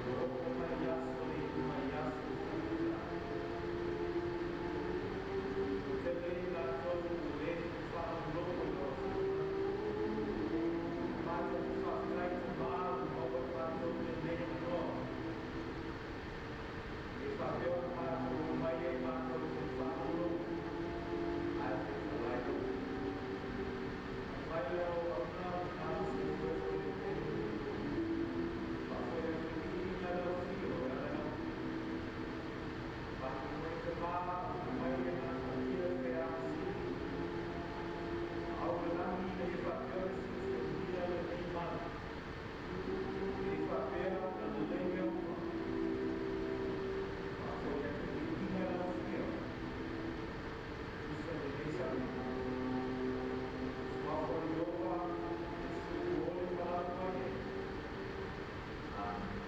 Ua oo mai i aso le iuga i aso ua faalupe ai. Ua tele i latou ua le faalogologo i lau Afioga. Matou te faafetai Tamā ua maua e matou lenei avanoa e faapea ona matou omai ai matou te faalogologo ae fetalai lau Upu. Aumai lau auauna malosi e foefoe lelei, faafoe atu le viiga i lau afio e ala i lau Upu. Faamoemoe Tamā ua aumai le Agaga Paia le feau sili au o le lagi ina ia faapea ona suesuegia lenei mau, ina ia faapea ona lelei mea uma. Faafoe atu le viiga i lau afio, tusa i lenei saunoaga. Suafa o Ieova, Iesu ua oli ma valaau mai ai. Amen.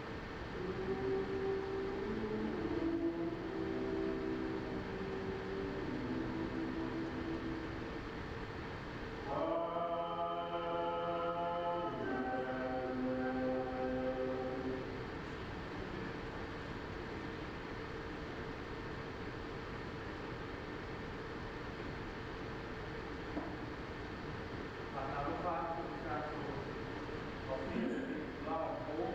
Faatalofa atu i le tatou ofisa i le itula o le po.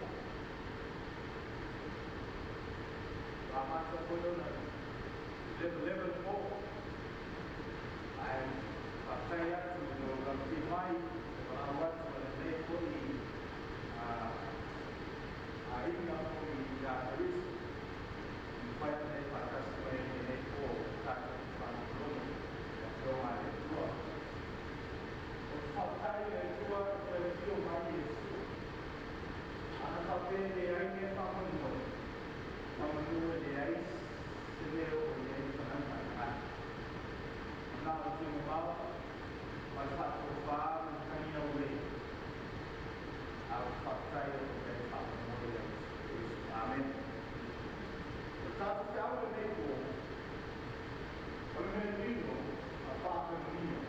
Ua amata foi ona leva le po. Ae faafetai atu i lou lamatia mai, le valaau atu a lenei foi aiga foi ia Keriso. E mafai ona e faatasi mai ai lenei po tatou te faalogologo i le Afioga a le Atua. O te faafetai i le Atua i toe afio mai Iesu. Ana faapea e leai mea faamoemoe, mamanu e leai se mea o i ai le tagata e fai. Na o le tiamamao ma le faatofā ma le matagi aulei. A o te faafetai o le mea faamoemoe ia Iesu Keriso. Amen. O le tatou feau lenei po, o le mea lilo a Papelonia.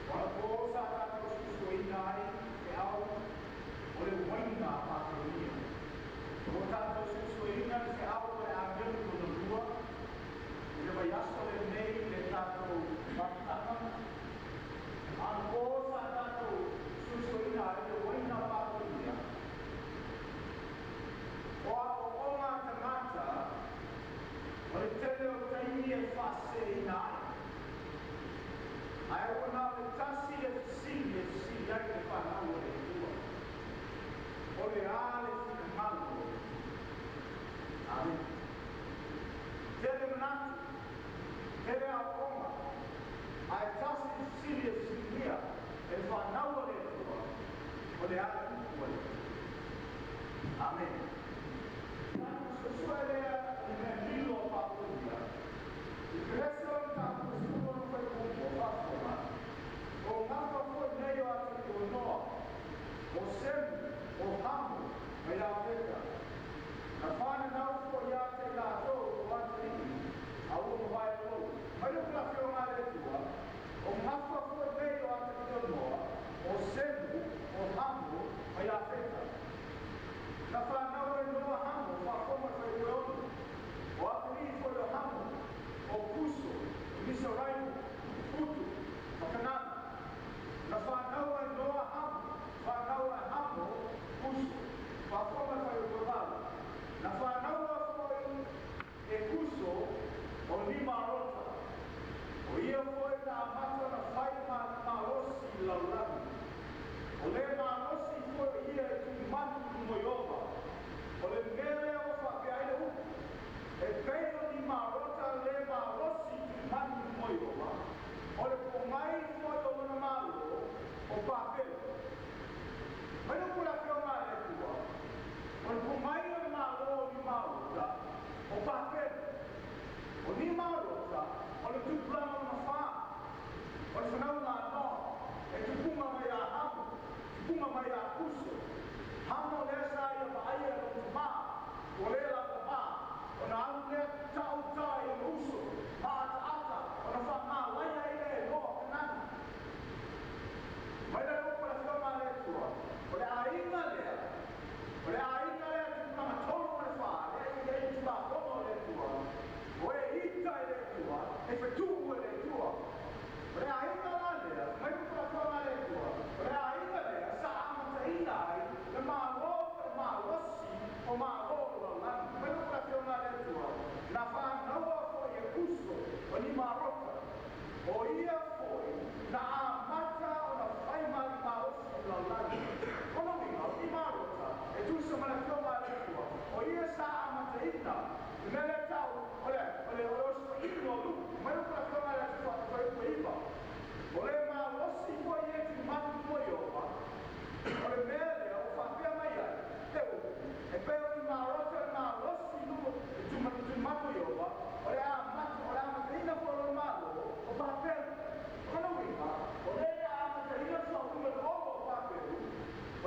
O anapo sa tatou suesueina ai feau o le uaina a Papelonia. O tatou suesueina le feau o le agelu lona lua i le vaiaso lenei i le tatou mafutaga. Anapo sa tatou suesueina ai le uaina a Papelonia. O aoaoga a tagata o le tele o taimi e faaseseina ai. Ae ua na o le tasi le fesili e fesili ai le fanau a le Atua. O le a le finagalo o le Atua? Amen. Tele manatu, tele aoaoga, ae tasi le fesili e fesiligia e le fanau a le Atua, o le a le upu a le Atua? Amen. Tatou suesue lea i mea lilo a Papelonia. I Peresi o le mataupu 16 fuaiupu faafofoga, o gafa foi nei o atalii o Noa, o Semu, o Hamo, ma Iafeta. Na fananau foi ia te i latou o atalii a ua mavae lou. Mai le upu afioga a le Atua, o gafa foi nei o atalii o Noa, o Semu, o Hamo, ma Iafeta. Na fanau ai Noa Hamo, faafofoga fuaiupu 6, o atalii foi o Hamo, o Kuso, o Misaraimo, Putu, ma Kanana. Na fanau ai Noa Hamo, fanau ai Hamo, Kuso, faafofoga fuaiupu 8. Na fanau foi e Kuso o Nimarota. O ia foi na amata na fai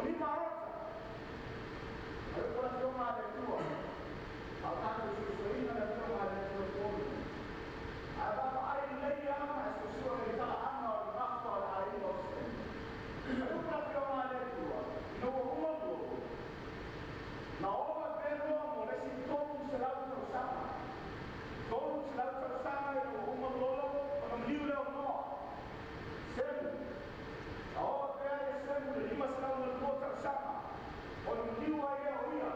O Nimarota, o le upu a le Afioga a le Atua, a o tatou suesueina le Afioga a le Atua i le po lenei, a e vaavaai lelei lava ma e suesue i le talaaga o le gafa o le aiga o Sema, o le upu a le Afioga a le Atua, ina ua uma Noa, na ola pea Noa mo le isi 300 tausaga. 300 tausaga ina ua uma Lolo ona maliu lea o Noa. Semu, na ola pea ia Semu i le 502 tausaga, ona maliu ai lea o ia.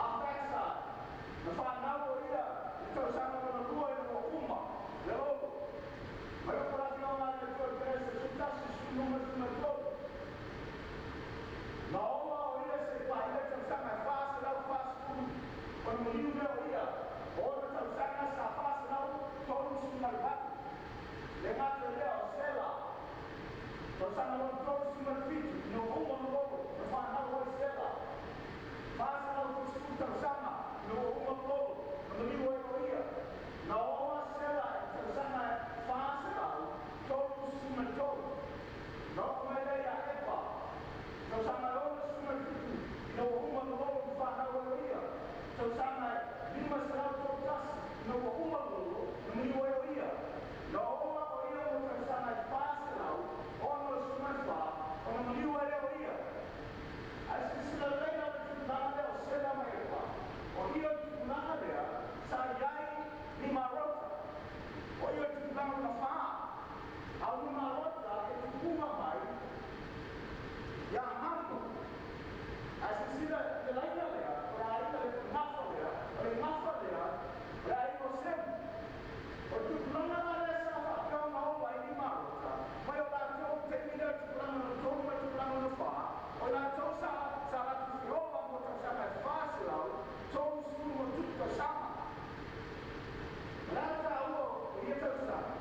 Arfaksad, na fanau o ia i le tausaga lona lua ina ua uma le Lolo. Mai upu a le Afioga a le Atua i Kenese 11, 13. Na ola o ia seia paia tausaga e 440, ona maliu lea o ia. O ona tausaga sa 438. Le gata i lea o Sela, tausaga lona 37 ina ua uma Lolo, na fanau ai Sela. 470 tausaga ina ua uma Lolo, na maliu ai o ia. Na ola Sela i tausaga e 433. Na oo mai lea ia Epa, tausaga e 67 ina ua uma Lolo na fanau ai o ia. Tausaga e 531 ina ua uma Lolo, na maliu ai o ia. Na ola o ia mo tausaga e 464, ona maliu ai lea o ia. Ae silasila lelei la i le tupulaga lea o Sela ma Epa, o ia o le tupulaga lea sa i ai Nimarota. O ia o le tupulaga lona fa. A o Nimarota e tupuga mai ia Hamo. Ae silasila i le laina lea, o le aiga le gafa lea, o le gafa lea, o le aiga o Semu. O le tupulaga la lea sa faapea ona ola ai Nimarota, mai o latou taimi lea o le tupulaga lona tolu ma le tupulaga lona fa, o latou sa latou feola mo tausaga e 430 ma tupu tausaga. O le a le taua o ia tausaga?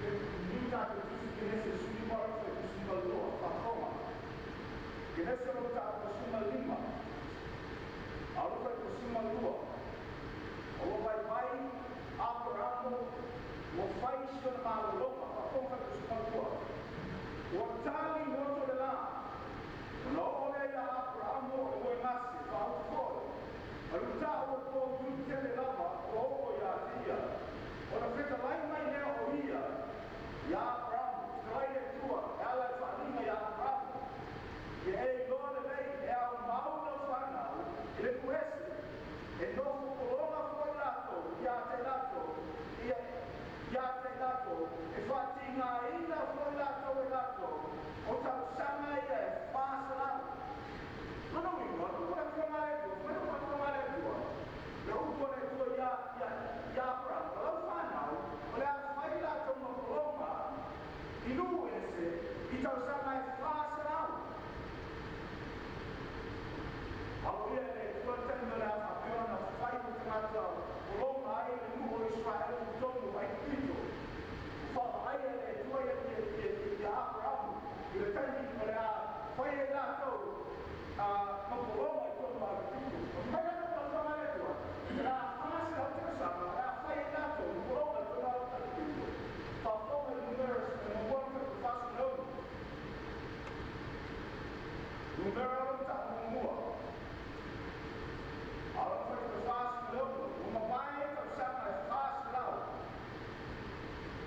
Niu tatou tusi Kenese 15 o le 12, faafofoga. Kenese o lo tatou 15, a o lo 12. O lo vaivai Aperamo ua fai si ona malologa, faafofoga 12. Ua tali moto le la, ona oo lea ia Aperamo o le moegase, faaoto foi. A le uta'u o le pogiugi tele lava ua oo ia te ia. Ona fetalai mai lea o ia ia Aperamo, fetalai le Atua e ala i le faaaliga ia Aperamo. Ia e iloa lelei e aumau lau fanau i le nuu ese, e nofo pologa foi latou ia te latou, ia te latou, e faatigaina foi latou e latou, o tausaga ia e 400. Lona uiga, o le Afioga a le Atua, fai mai le Afioga a le Atua, le upu a le Atua ia Aperamo, o lau fanau, o le a fai latou ma pologa i nuu ese i tausaga e 400. Aloaia e le Atua le taimi o le a faapea ona fai ma tagata pologa ai le nuu o Israele i totonu o Aikupito. Faavaaia e le Atua ia Aperamo i le taimi o le a fai ai latou ma pologa i totonu o Aikupito. Mai le Afioga a le Atua, o le a 400 tausaga o le a fai ai latou ma pologa i totonu o Aikupito. Faafofoga i Numera 1 46. Numera o le muamua. A o le 46, ua mavae tausaga e 400.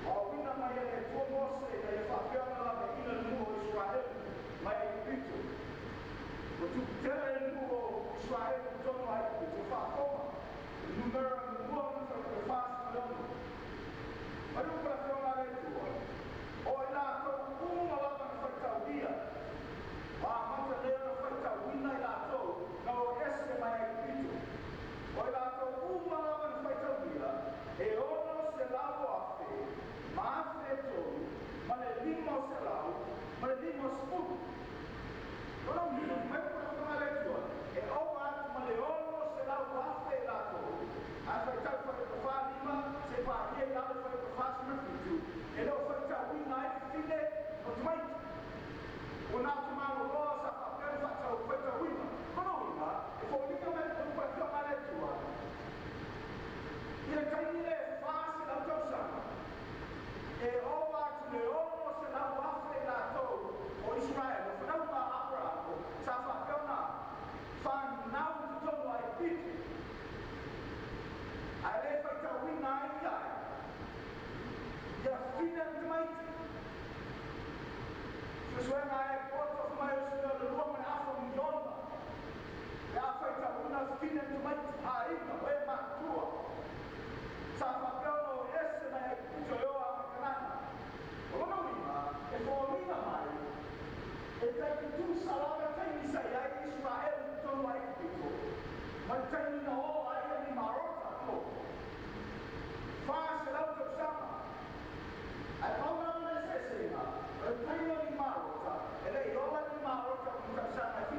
Ua auina mai e le Atua Mose ina ia faapea ona laveaiina le nuu o Israele mai Aikupito. Ua tuputele le nuu o Israele i totonu o Aikupito. Faafofoga. Numera 1 46. Mai upu le Afioga a le Atua, o i latou uma lava na faitaulia, ua amata lea ona faitauina i latou na o ese mai Aikupito. O i latou uma lava na faitaulia, e 600,000 ma 3,550. Lona uiga, mai upu le Afioga a le Atua, e ova atu ma le 600,000 i latou, a faitau 45 se paia i lalo 47.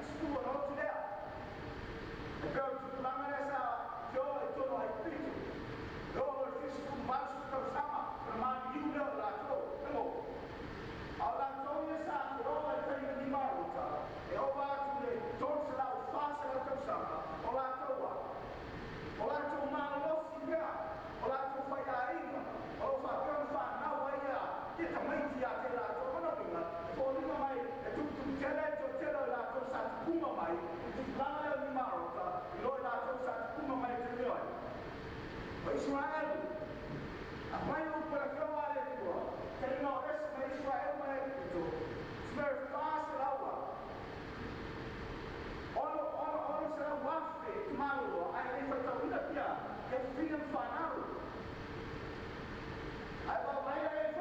70 ona oti lea. E pei o le tupulaga lea sa feola i totonu o Aikupito. E oo loa i le 70 80 tausaga ona maliliu lea o latou. Emo. A o latou ia sa feola i taimi o Nimarota, e ova atu i le 300, 400 tausaga, o latou a. O latou malolosi pea, o latou faiaiga, o lo o faapea ona fanau ai ia tamaiti ia te latou. O lona uiga, e foliga mai e tuputupu tele ai le toatele o i latou sa tupuga mai i le tupulaga lea o Nimarota i lo i latou sa tupuga mai i le taimi o ai? O Isaraelu. Aumai upu a le Afioga a le Atua, taimi na o ese mai Isaraelu mai Aikupito, se mea e 400 a. 600,000 te malolo, ae le faitauina pia e fafine ma fanau. Ae vaavaai la i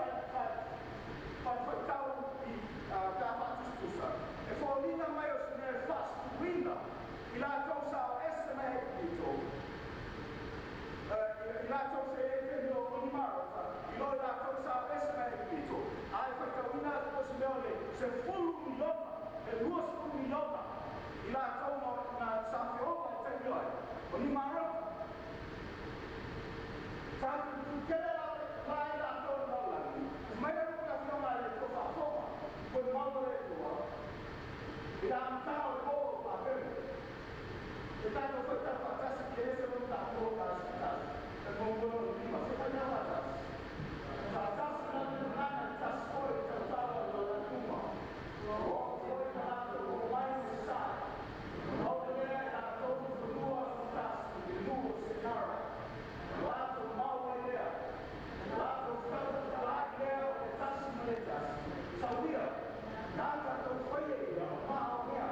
faitau i pe a faatusatusa, e foliga mai o se mea e faasefuluina i latou sa o ese mai Aikupito, i latou sa i ai i le taimi o Nimarota, i lo i latou sa o ese mai Aikupito, ae faitauina atu o se mea o le 10 miliona, e 20 miliona i latou na sa feola i le taimi o ai? O Nimarota. Sa tutele la la i latou i lalolagi. Mai le upu a le Afioga a le Atua faafofoga, koe mau le Atua, i le amataga o le po o faapea. E tatou faitau faatasi Kenese lona tatou o tasi tasi. E muamua lona lima, se faitau faatasi. Faatasi la le gagana i tasi foi i tautala o lalolagi uma. Ua oo foi na latou oo mai i sasae. Maua lea e latou i fanua tasi i le nuu o Senara. O latou mau ai lea. O latou fetalai lea o le tasi ma le tasi. Sauia, na tatou faia ia o maa o mea.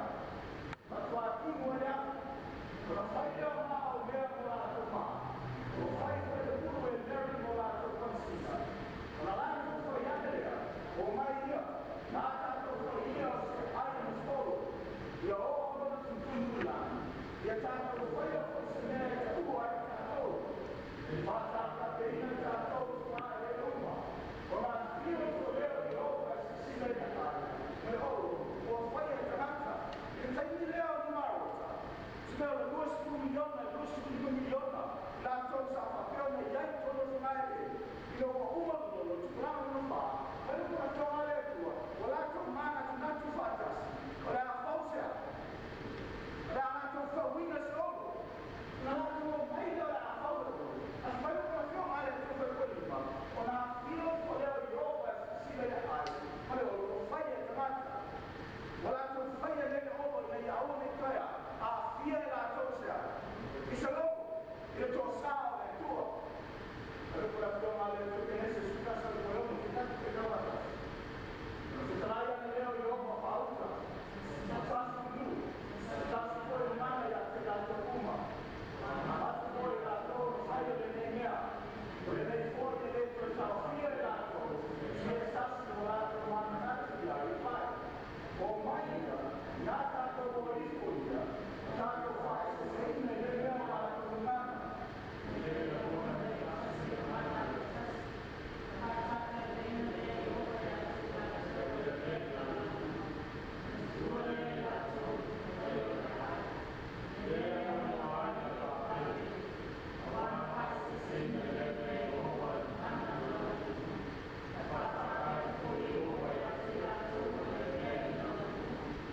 Matua timu e le afu. Ona fai lea o maa o mea mo latou maa. Ua fai foi le ulu e Mary mo latou pansina. Ona latou fai ane lea, o mai ia, na tatou fai ia o se ai ma solo. Ia o lona tuntunu i lagi. Ia tatou faia foi se mea e taua ai tatou. E faatatapeina tatou i e uma. O la fio ifo lea o Iehova e silasila i akai. Ma le olo, ua faia e tagata. I le taimi lea o Nimarota, se mea o le 20 miliona, 25 miliona, latou sa faapea ona i ai totonu o Isaraelu. I le ua uma lolo, tupulaga lona fa, mai le Afioga a le Atua, ua latou manatunatu faatasi. O le a fausea. O le a latou fauina se olo. Na latou o mai lea o le a fau le olo. Ae mai le Afioga a le Atua fai koe lima, ona afio ifo lea o Iehova e silasila i aai, ma le olo ua faia e tagata. Ua latou faia lea le olo ina ia aua ne i toe aafia e latou sea. I se logo, i le toasā o le Atua. Le Afioga a le Atua Kenese 11 le koe 6, fitaki pe kau atasi. Fetalai ane lea o Iehova faauta. Tasi nu. Tasi foi le mana ia te latou uma. Atu foi latou no fai o lenei mea. O lenei foi e le toe taofia e latou. Se tasi o latou manatu ia i fai. O mai ia, na tatou o ifo ia, tatou faeseseina i le mea o latou gagana.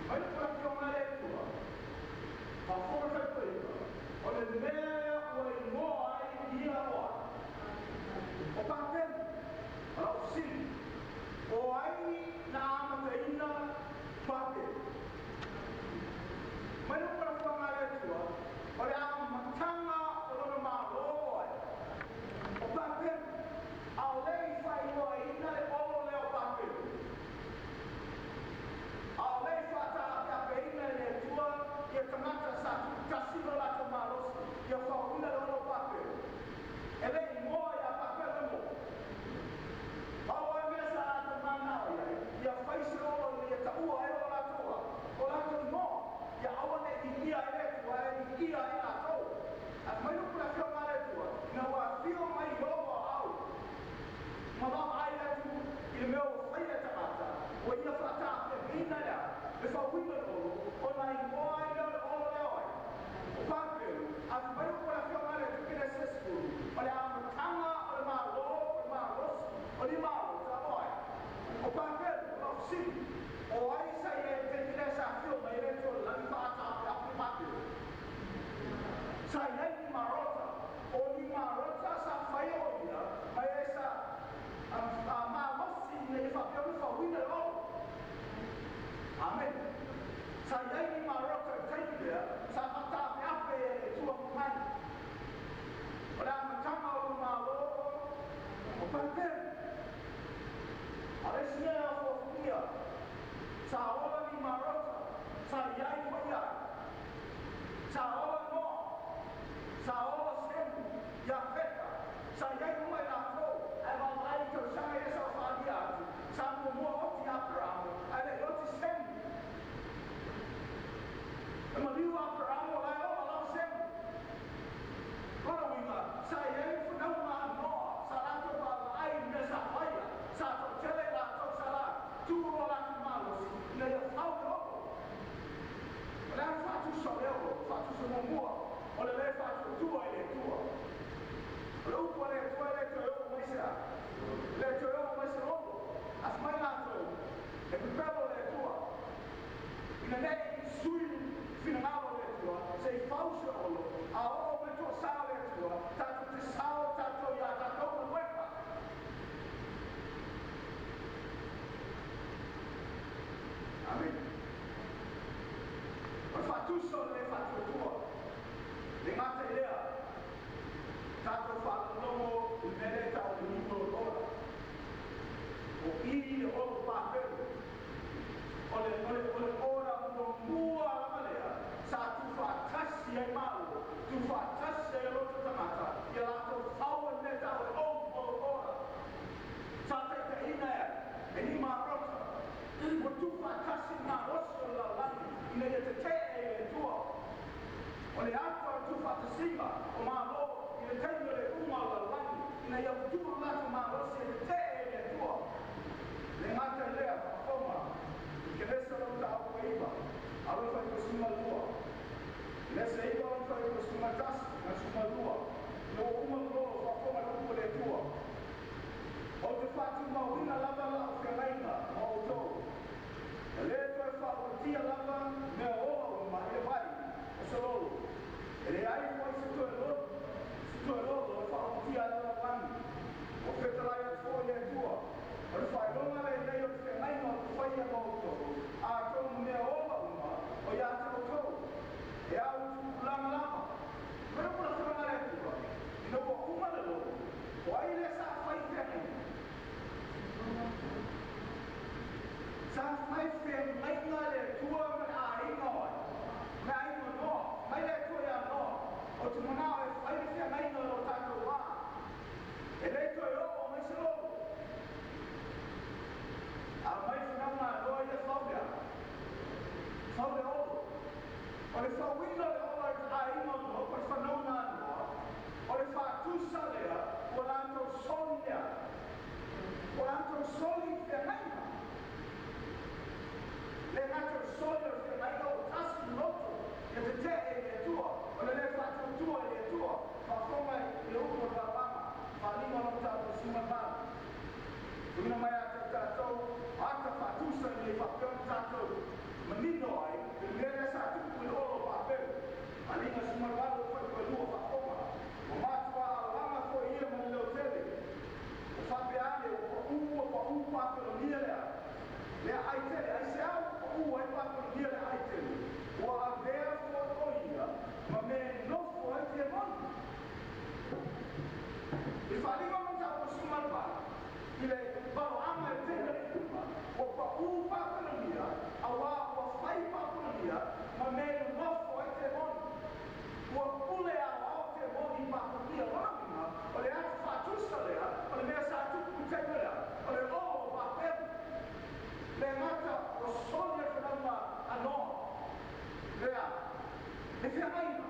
Mai le Afioga a le Atua. faatusa o le olo, faatusa muamua, o le le faatuatua i le Atua. O le upu a le Atua e le toe oo mai se a? E le toe oo mai se lolo. Ae fai mai latou, e pepelo le Atua. Ina ne i sui finagalo o le Atua, se i fau se olo, a oo mai toasaga o le Atua, tatou te sao tatou i a tatou galuega. Amene. O le faatusa o le le faatuatua. Le gata i lea, tatou faalogologo i le mea lea e tau o le New World Order. O i le olo Papelu. O le, o le, o le order muamua lava lea sa tuufaatasi ai Malo, tuufaatasi ai loto tagata, ia latou fau ai le mea e tau o le Old World Order. Sa taitaiina e ai, e ni marota. Ua tuufaatasi le malosi o le lalolagi ina ia tetee i le Atua. O le ata o le tuufaatasiga o Malo i le taimi o le iuga o le lalolagi, ina ia tuu le latou malosi e tetee i le Atua. Le gata i lea, faafofoga i Kenesa lona mataupu e 9, a lona fuaiupu 12. Kenesa 9 lona fuaiupu 11 ma le 12. Ina ua uma le lolo, faafofoga i le upu a le Atua. Ou te faatumauina lava lau feagaiga ma outou. E le toe faaulutia lava mea ola uma i le vai o se lolo. E leai foi se toe lolo, se toe lolo e faaulutia ai le lalolagi. Ua fetalai atu foi le Atua, o le faailoga lenei o le feagaiga ou te faia ma outou, atonu mea ola uma o ia te outou, e au i tupulaga lava. Mai le pulafono a le Atua, ina ua uma le lolo, o ai lea sa fai feagaiga? Sa fai feagaiga le Atua ma le aiga o ai? Ma le aiga o Noa. Mai le Atua ia Noa, ou te manao e fai le feagaiga i lo tatou vā. E le toe oo mai se lolo. A mai finauga a Noa ia fau le a? Fau le olo. O le fauina o le olo e le aiga o Noa, po o le fanauga a Noa, o le faatusa lea ua latou soli le a? Ua latou soli le feagaiga. Le gata o le soli o le feagaiga, ua tasi le loto ia tetee i le Atua, o le le faatuatua i le Atua. Faafofoga i le upu o le Lalolagi, Faaaliga o lona mataupu 18. Tuuina mai ia te tatou ata faatusa ina ia faapea ona tatou manino ai i le mea lea sa tupu i le olo o Papelu. Faaaliga 18 fuaiupu 2, faafofoga. Ua matua alaga foi ia ma le leotele. Ua faapea ane, ua paū, ua paū Papelonia lea, lea ai tele. Aisea ua paū ai Papelonia lea ai tele? Ua avea foi o ia ma mea e nofo ai temoni. I le faaaliga o lona mataupu 18, i le valoaga e tele le iuga, ua paū Papelonia, auā ua fai Papelonia ma mea e nonofo ai temoni. Ua pule aoao temoni i Papelonia. Lona uiga, o le ata faatusa lea, o le mea sa tupu i taimi lea, o le olo o Papelu. Le gata ua soli le fanauga a Noa, lea, le feagaiga,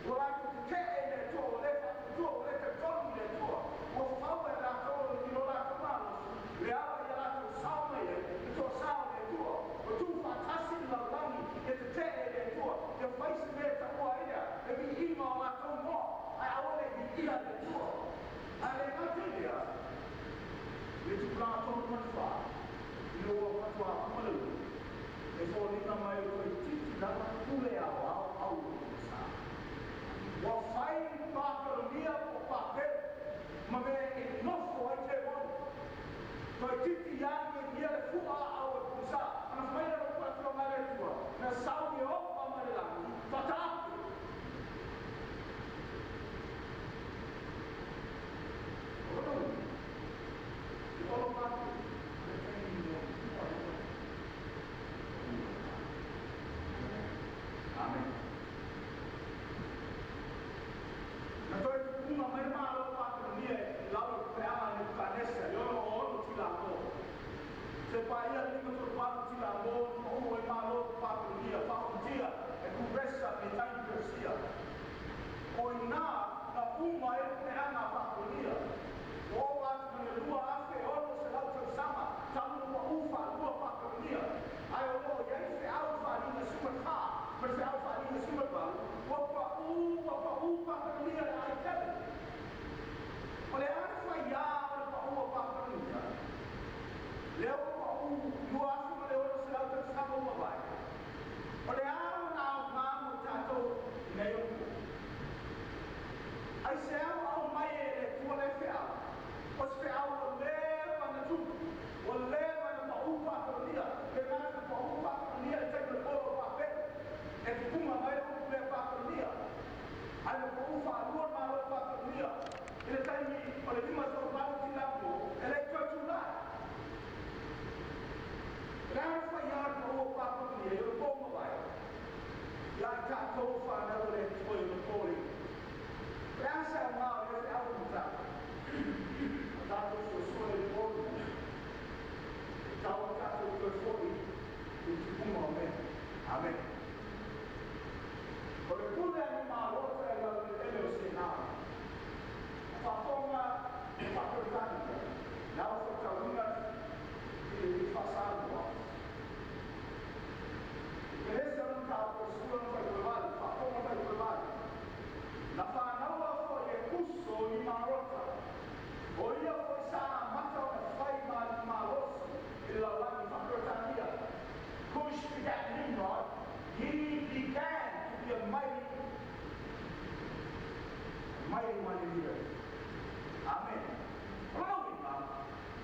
ua latou tetee i le Atua, ua le faatuatua, ua le talitonu i le Atua, ua fau e latou i lo latou malosi le ala ia latou sao mai ai le toasa o le Atua. Ua tuufaatasi le lalolagi ia tetee i le Atua, ia fai se mea e taua ai lea le viiga o latou igoa, ae aua ne i viia le Atua. Ae le gata i lea, i le tupulaga 34, ina ua faatoa uma le lolo, e foliga mai o toeitiiti lava pule aoao au o sa. Ua fai Papelonia po o Papelu ma mea e nofo ai temoni. Toeitiiti ia agiagia le fua aao e pusa. Ona fai mai lea o le upu a le Afioga a le Atua, na sau Ieova mai le lagi, faataape. O lona uiga, i olo Papelu, le taimi muamua lea. E tupunga mai le upu lea Papelonia. Ae na pau faalua le Malo o Papelonia i le taimi o le 58 tinapo e le i toe tulai. O le a le faia o le pau o Papelonia i ona po ua mavae? Ia i tatou fanau a le Atua i ona po nei. O le a se aoga o lea feau mo tatou? A tatou suesue i le po lenei, e tatau ona tatou toe foi i le tupuga o mea. Amene. O le pule a ni Marota i lalo o le ele o Senao. A faafofoga le Faa-Peretania, na ua faitauina i le Faa-Samoa, i Kenese 6 mataupu e 10 ona fuaiupu 8, faafofoga le fuaiupu 8, Na fanaua foi e Kuso ni Marota, o ia foi sa amata ona fai ma alii malosi i le lalolagi. Faa-Peretania, Cush begat Nimrod, he began to be a mighty, mighty one in the earth. Amene. O lona uiga,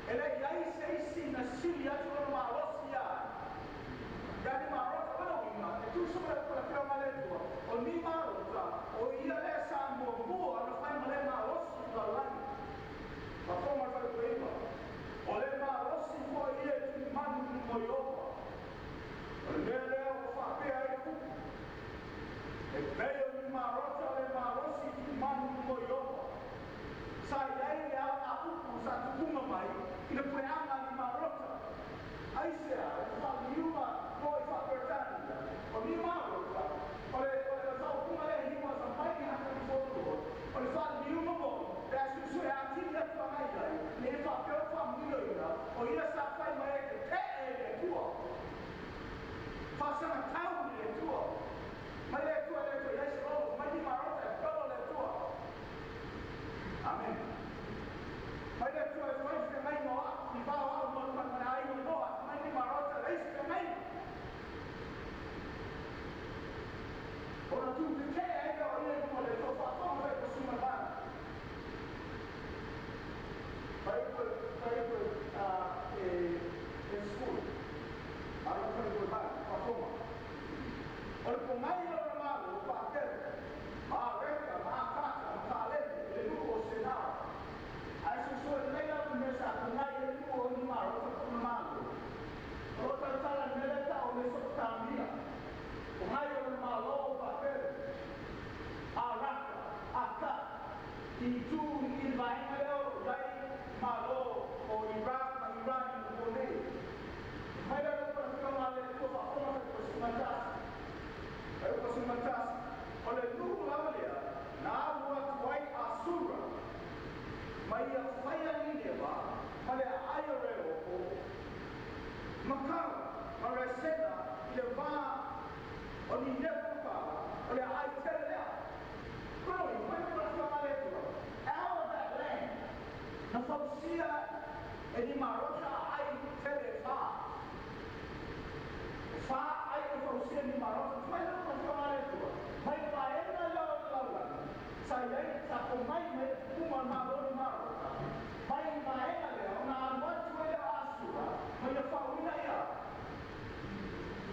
e le i ai se isi na sili atu lona malosi ia ia Nimarota. O lona uiga, e tusa ma le upu a le Afioga a le Atua, o Nimarota, o ia lea sa muamua ona fai ma le malosi i le lalolagi. Faafofoga le Falepuaiga, o le malosi foi ia e tuumanu i luma o Ieova. O le mea lea ua faapea ai le upu, E pei o Nimarota le malosi i tuumanu i luma o Ieova. Sa i ai le alagaupu sa tupuga mai i le puleaga a Nimarota. Aisea? I le faaliliuga mo i Faa-Peretania, o Nimarota, o le o le faaupuga lea he was a mighty hunter before the Lord, o le faaliliuga moi, pe a suesue atili atu agai i ai, ina ia faapea ona faamaninoina, o ia sa fai mai ai tete'e i le Atua, faasagatau i le Atua, mai le Atua e le toe i ai se lolo, mai Nimarota e polo le Atua. Amene. Mai le Atua e fai feagaiga o a'u i va o a'u ma le aiga o Noa, mai Nimarota e leai se feagaiga. Ona tu tete'e ai lea o ia i luma o le Atua, faafofoga fai pasuna lana. Fai upu e 10, a o fai upu e 8, faafofoga. O le pogai o lona Malo o Patele, ma Areka, ma Akata, ma Kalene, i le nuu o Senara. Ae suesue lelei lava le mea sa pogai ai le nuu o Nimarota po o lona Malo. O lo o tautala i le mea lea e tau o Mesopotamia. Pogai o lona Malo o Patele, Araka, Akat, i itu i le vaega lea o lo o i ai Malo o Iraq ma Iran i Muko nei. Mai lea upu a le Afioga a le Atua faafofoga fai 11. Fai 11. O le nuu lava lea na alu atu ai Asura ma ia faia Nineva ma le aai o Reopo ma Kala ma Resena i le va o Nineva ma Kala, o le aai tele lea. Glory, fai mai le Afioga a le Atua, out of that land na fausia e Nimarota aai tele e fa. E fa aai e fausia e Nimarota. Fai mai le Afioga a le Atua, mai le vaega lea o le lalolagi sa i ai, sa pomai mai le tupuga o le Malo o Nimarota, mai le vaega lea ona alu atu ai lea o Asura ma ia fauina ia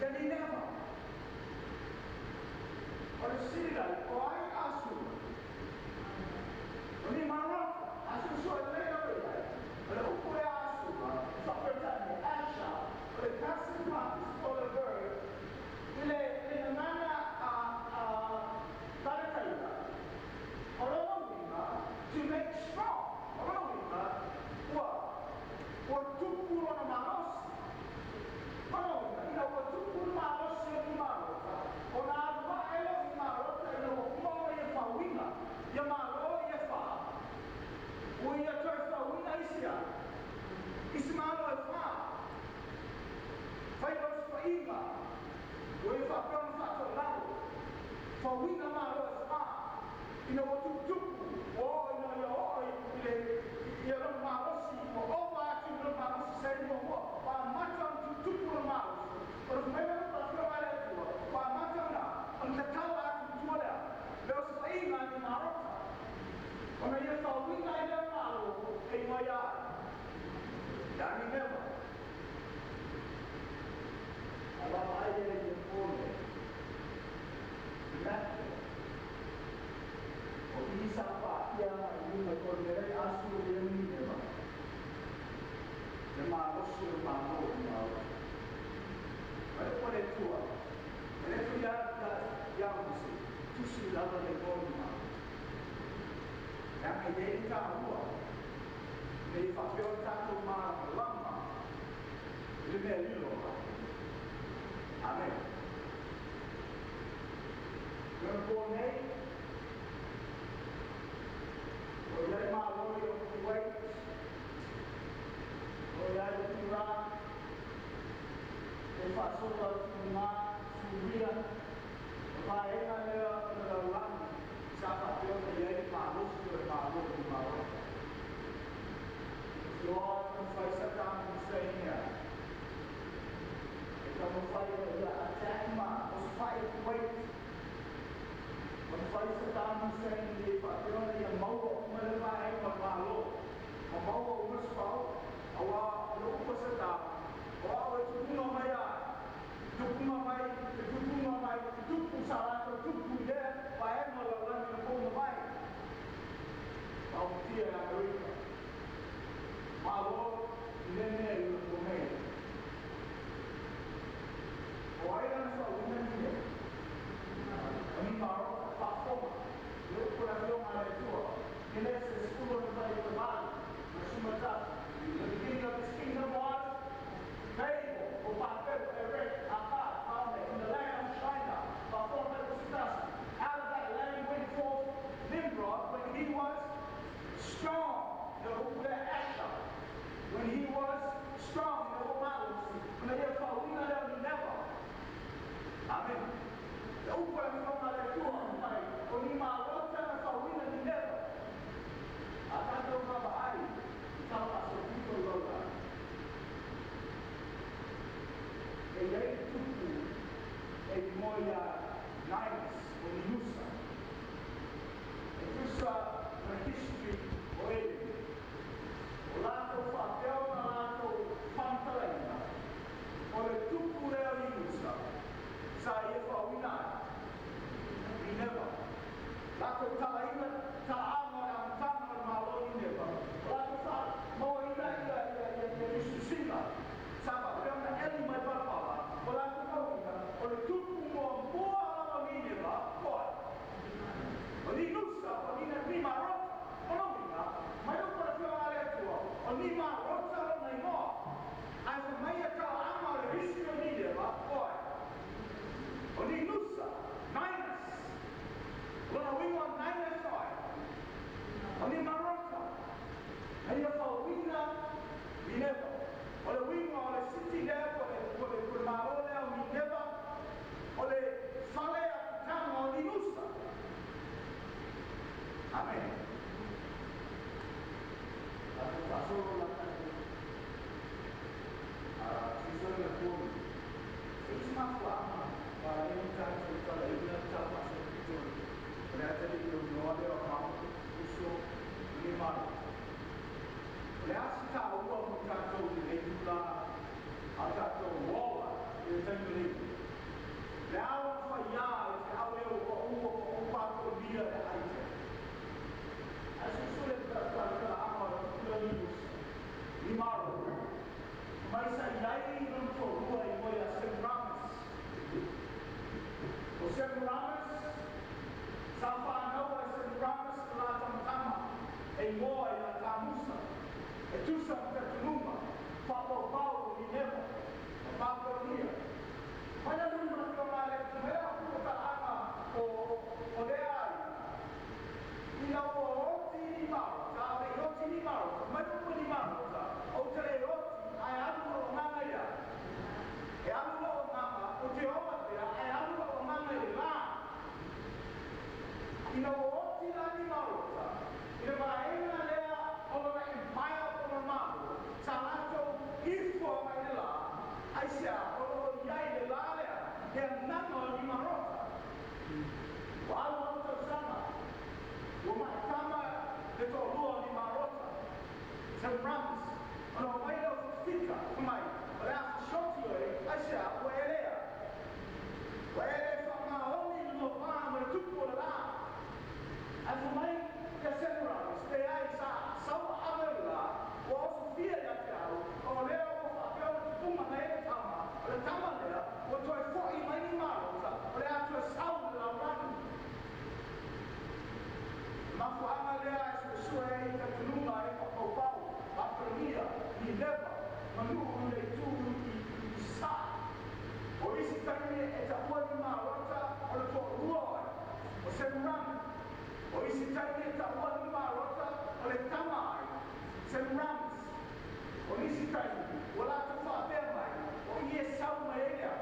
ia Nineva. O le fesili la, o ai Asura? O Nimarota. A suesue lelei lava i ai, o le upu lea Asura, e faa-Peretania, Asher, o le passive participle o le verb i le i le gagana a a Paletaina, o lona uiga, to make strong. O lona uiga, ua ua tupu lona malosi. O lona uiga, ina ua tupu le malosi o Nimarota, ona alu ae lea o Nimarota ina ua uma ona ia fauina ia Malo ia fa, ua ia toe fauina isi a isi Malo e fa. Fai osofaiga, ua ia faapea ona faatoilalo, fauina Malo e fa, ina ua tuputupu, ua oo ina ia oo i le ia lona malosi, ua ova atu i lona malosi sa i muamua, ua amata ona tuputupu lona malosi. O le mea lea ua afioga ai le Atua, ua amata ona ona tatala atu i tua lea, le osofaiga a Nimarota, ona ia fauina ai lea Malo e igoa ia ia Nineva. A vaavaai ai i le po lea. lalo le igoa o ni Malo. Leaga e i ai le taua ina ia faapea ona tatou malamalama i le mea lilo o tatou. Amene. I ona po nei, o i ai Malo i o Kuwait, o i ai Iraq, e faasolo atu i luga Suria, o vaega lea o le lalolagi sa faapea ona i ai le malosi o le Malo i Malo. Loa taumafai Saddam Hussein e e taumafai ina ia attack ma osofai Kuwait. Taumafai Saddam Hussein ina ia faapea ona ia maua uma le vaega o le Malo ma maua uma suauu, auā o le upu a Saddam, o au e tupuga mai ai, tupuga mai, e tupuga mai, tupu sa latou tupu i lea vaega o le lalolagi na pou mai. Faautatia e Amerika. Malo i lea mea i ona po nei. O ai lana faauiina ni mea? O ni Marota faafofoga i le upu a le Afioga a le Atua, Kenese 18 ma 11. The beginning of this kingdom was Babel, o Papelu, Erek, Akkad, Kalne, in the land of Shinar, faafofoga mai Kusitasi. Out of that land went forth Nimrod when he was strong, le upu lea Asher, when he was strong, ina ua malosi, ona ia faauiina lea o Nineva. Amene. Le upu a le Afioga a le Atua mai, o ni Marota na faauiina Nineva. A tatou vaavaai i tala faasolopito o le lalolagi, e i ai le tupu e imoa ia Ninus o Ninusa. E tusa ma le history o Eli, o latou faapea ona latou faamatalaina, o le tupu lea o Ninusa sa ia faauiina ai Nineva. Latou talaina talaaga o le amataga o le Malo o Nineva, o latou faamauaina ia ia ia ia tusitusiga sa faapea ona eli mai palapala, o latou mauina o le tupu muamua lava o Nineva, o ai? O Ninusa, o Nina, Nimarota. O lona uiga, mai upu a le Afioga a le Atua, o Nimarota lona igoa. Ae fai mai ia talaaga o le history o Nineva, o ai? O Ninusa, Ninus. Lona uiga o Ninus o ai? O Nimarota. Na ia faauiga Nineva. O le uiga o le city lea po o le, po o le, po o le malo lea o Nineva, o le fale apitaga o Ninusa. Amene. Tatou faasolo la tatou susuega tonu. E isi mafuaaga ua ala ai ona tatou talaina le tala faasolopito o le atalii o Noa lea o Hamo, uso ma Nimarota. O le a se taua mo tatou i lenei tulaga a o tatou ola i le taimi nei? O le a lona faiā i le feau lea ua pau ua pau Pakolia le aitea? Ae susu le talaaga o le pule o Niusa, Nimarota, mai sa i ai lona toalua i moe ia Semiramis. O Semiramis, sa fanau ai Semiramis le la tamatama e igoa ia Tamusa, e tusa ma talitonuga faapaupau o Nineva ma Papelonia. Mai le luma na fia ma le mea o talaaga o lea aiga, ina ua oti ni marota, a le i oti ni marota, mai upu ni marota, ou te le oti, ae alu lou agaga i ai. E alu lou agaga, ou te ola pea, ae alu lou agaga i le la. Ina ua oti la ni marota, i le vaega lea o lona empire o lona malo, sa latou ifo mai le la, aisea o lo o i ai le la lea, he agaga o ni marota. Ua alu alu tausaga, ua maʻatama le toalua o Nimarota, Semiramis, ona omai lea o Fifita, fai mai, O le a fesioti oe, aisea, ua e lea. Ua e le faamaoni i le lua va ma le tupu o le la. Ae fai mai ia Semiramis, Leai. lea e suesue ai i talitonuga e faapaupau Papelonia, Nineva ma nuu i le itu i sasae. O isi taimi e taua ni marota o le toalua o ai, o Semiramis. O isi taimi e taua ni marota o le tama ai, Semiramis. O nisi taimi ua latou faapea mai, o i e sau mai ai le a?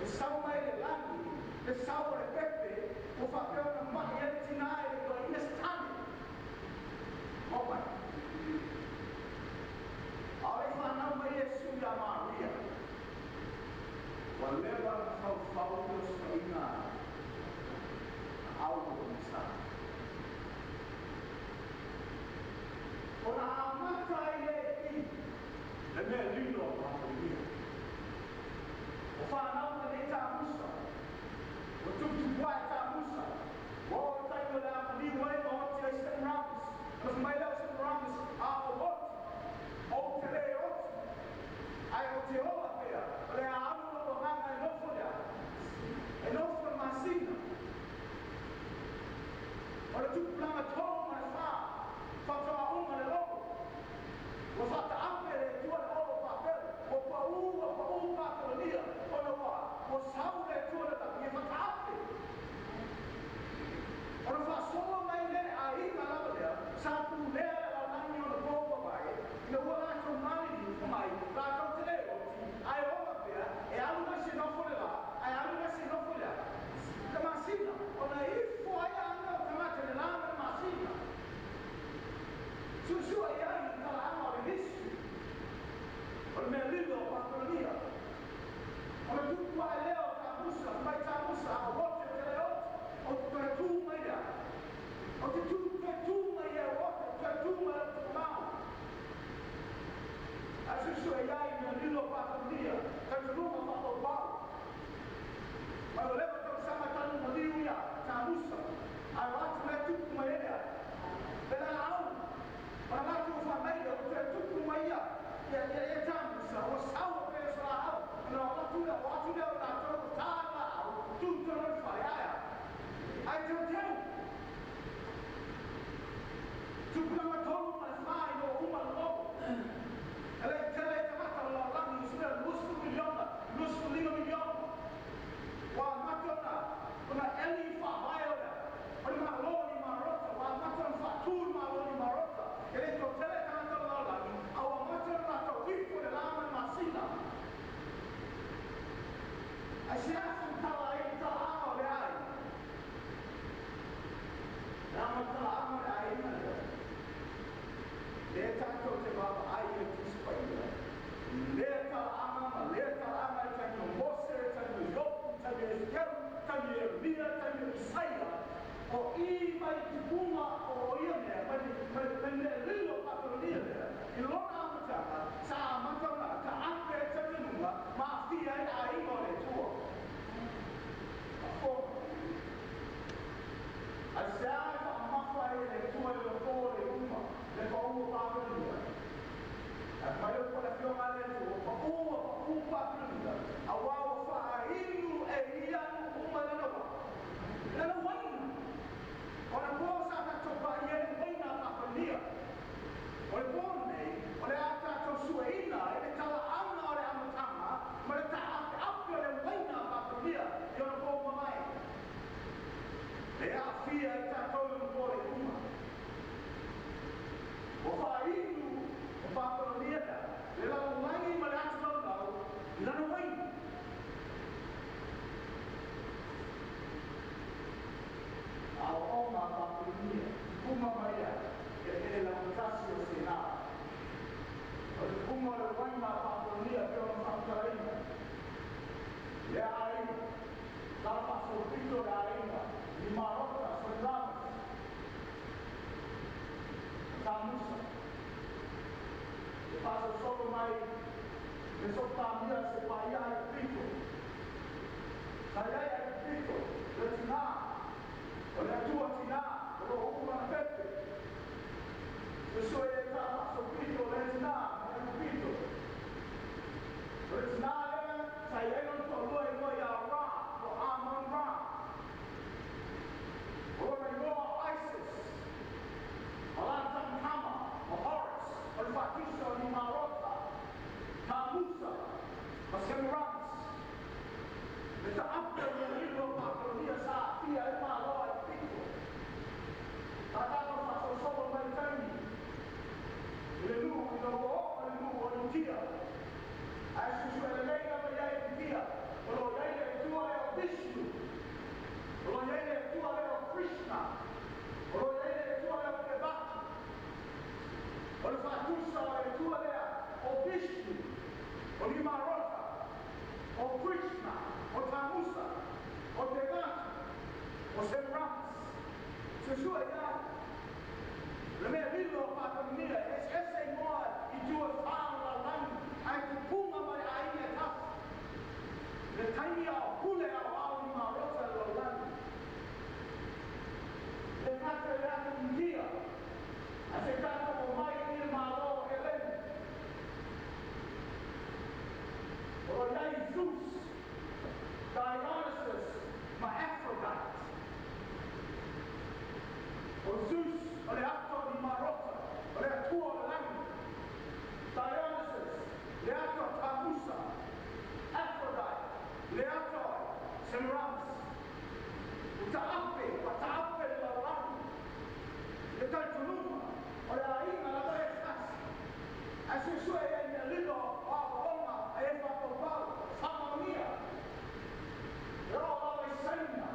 E sau mai le lagi le sau o le pepe ua faapea ona mai ai le tina i le tuuaiga Satani. Oo mai. A o le i fanau mai Iesu ia Maria, ua leva ona faufau le osofaiga a au o pogisa. Ona amata ai lea i i le mea lilo a Papelonia. Ua fanau mai nei Tamusa, ua tuputupu ae Tamusa, ua oo i le taimi o le a maliu ai ma oti ai Semiramis. Ona fai mai lea o Semiramis, A ou oti, ou te le oti, ae ou te ola pea, o le a alu lou agaga e nofo i le a? E nofo i le masina. O le tupulaga 34, faatoa uma le logo. Ua faataape e le Atua le olo o Papelu, ua paū, ua paū Papelonia, ona ua, ua sau le Atua i le lagi e faataape. Ona faasolo mai lea le aiga lava lea sa pulea le lalolagi i ona po ua mavae, ina ua latou maliliu mai, latou te le oti, ae ola pea, e alu mai se nofo i le la, ae alu mai se nofo i le a? Le masina. Ona ifo ai aga o tagata i le la ma le masina. Suesue i ai i talaaga o le history o le mea lilo o Papelonia. Ona tupu ae lea o Tamusa, fai mai Tamusa, a ou ote ou te le ote, ou te toe tu mai lea. Ou te tu, toe tu mai ia ou ote, toe tu mai lou tuumau. Ae suesue i ai i mea lilo o Papelonia, talitonuga faapaupau. Mai ua leva tausaga talu maliu ia Tamusa, ae o atu lea tupu mai ai lea, le laau. Ona latou fai mai lea, ua toe tupu mai ia, ia, ia, ia Tamusa, ua sau e pei o se laau. Ona o atu lea, o atu lea o latou ua ta le laau, tu i totonu o le fale, ae a? Ae teuteu. Tupulaga 34 ina ua uma le logo. E le i tele ai tagata o le lalolagi, i se mea 20 miliona, 25 miliona. Ua amata ona, ona eli i faavae o le, o le Malo o Nimarota, ua amata ona faatu le Malo o Nimarota. E le i toatele tagata o le lalolagi, a ua amata ona latou ifo i le la ma le masina. Aisea faamatala ai le talaaga o le aiga? Leaga o le talaaga o le aiga lea, lea tatou te vaavaai i le Tusi Paia, lea talaaga ma lea talaaga i le taimi o Mose, le taimi o Iopu, le taimi o Esekeru, le taimi o Ieremia, le taimi o Isaia, o i mai le tupuga o ia mea, mai le mea lilo o Papelonia lea, i lona amataga, sa amata ona taape le talitonuga ma aafia ai le aiga o le Atua. Faafofoga. Aisea e faamamafa ai e le Atua i lona po le iuga, le pau o Papelonia? Ae fai mai le upu a le Afioga a le Atua, Ua pau, ua pau Papelonia, auā ua faainu e ia nuu uma i lana uā, i lana uaina. O le po sa tatou paia ai le uaina a Papelonia. O le po lenei, o le a tatou sueina ai le talaaga o le amataga ma le taapeape o le uaina a Papelonia i ona po ua mavae. E aafia ai tatou i ona po le iuga. Ua faainu o Papelonia lea le lalolagi ma le atu laulau i lana uaina. Aoaoga a Papelonia, tupuga mai ai eleele lautasi o Sena. O le tupuga o le uaina a Papelonia e pei ona faamatalaina, lea aiga, tala faasolopito le aiga, Nimarota, Semiramis, Tamusa, e faasolosolo mai Mesopotamia se paia Aikupito. Sa i ai Aikupito, le tinā, o le Atua tinā, o lo o upu lana pepe. Suesue i ai tala faasolopito le tinā mai Aikupito. O le tinā lea sa i ai lona toalua i igoa ia Ra, po o Amon Ra. Susua ia le mea lilo o Papelonia e eseese igoa i itu e fa o le lalolagi ae tupuga mai le aiga e tasi. I le taimi a o pule aoao ni Marota i le lalolagi, e le gata i le atu India ae se i tatou omai i le Malo o Helene. O lo o i ai Zeus, Dionysus ma Aphrodite. O Zeus o le ata o Nimarota, o le atua o le lagi. Dionysus, le ata o Tamusa. Aphrodite, le ata o Semiramis. Ua taape, ua taape le lalolagi i le talitonuga o le aiga lava e tasi. Ae suesue i ai mea lilo o aoaoga a e faapaupau, faamaonia. E oo lava i Saina,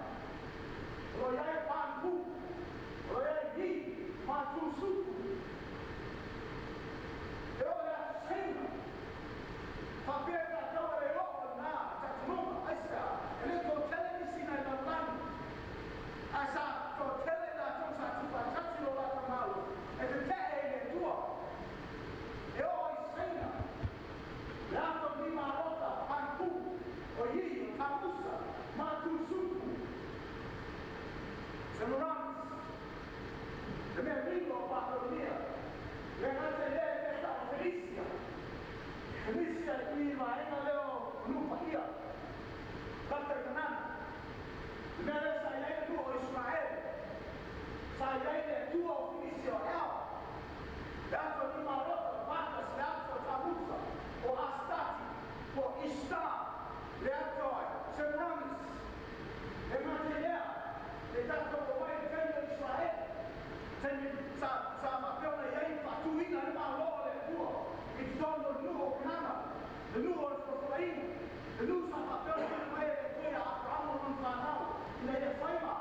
o lo o i ai Pan Pu, o lo o i ai Yi ma Tu Suku. E oo i le atu Saina, faapea i tatou e le oo lena talitonuga. Aisea? E le toatele nisi nai lalolagi, ae sa toatele i latou sa tuufaatasi lo latou malo e tetee i le Atua. E oo i Saina, le ata o Nimarota, Pan Pu, o Yi, o Tamusa, ma Tu Suku, Semiramis, le mea lilo o Papelonia, le gata i lea i mea tau o Fenisia. Fenisia i vaega lea o nuu paia, lata i Kanana. Le mea lea sa i ai le nuu o Iseraele, sa i ai le atua o Fenisia o El, le ata o Nimarota, o Bacchus, le ata o Tamusa, o Astarte, po o Ishtar, le ata o Semiramis. E gata i lea, le tatou omai i le taimi o Iseraele, taimi sa faapea ona i ai le faatuina le Malo o le Atua i totonu o le nuu o Kanana, le nuu o le folafolaina, le nuu sa faapea ona tuuina mai e le Atua ia Aperamo ma lona fanau, ina ia fai ma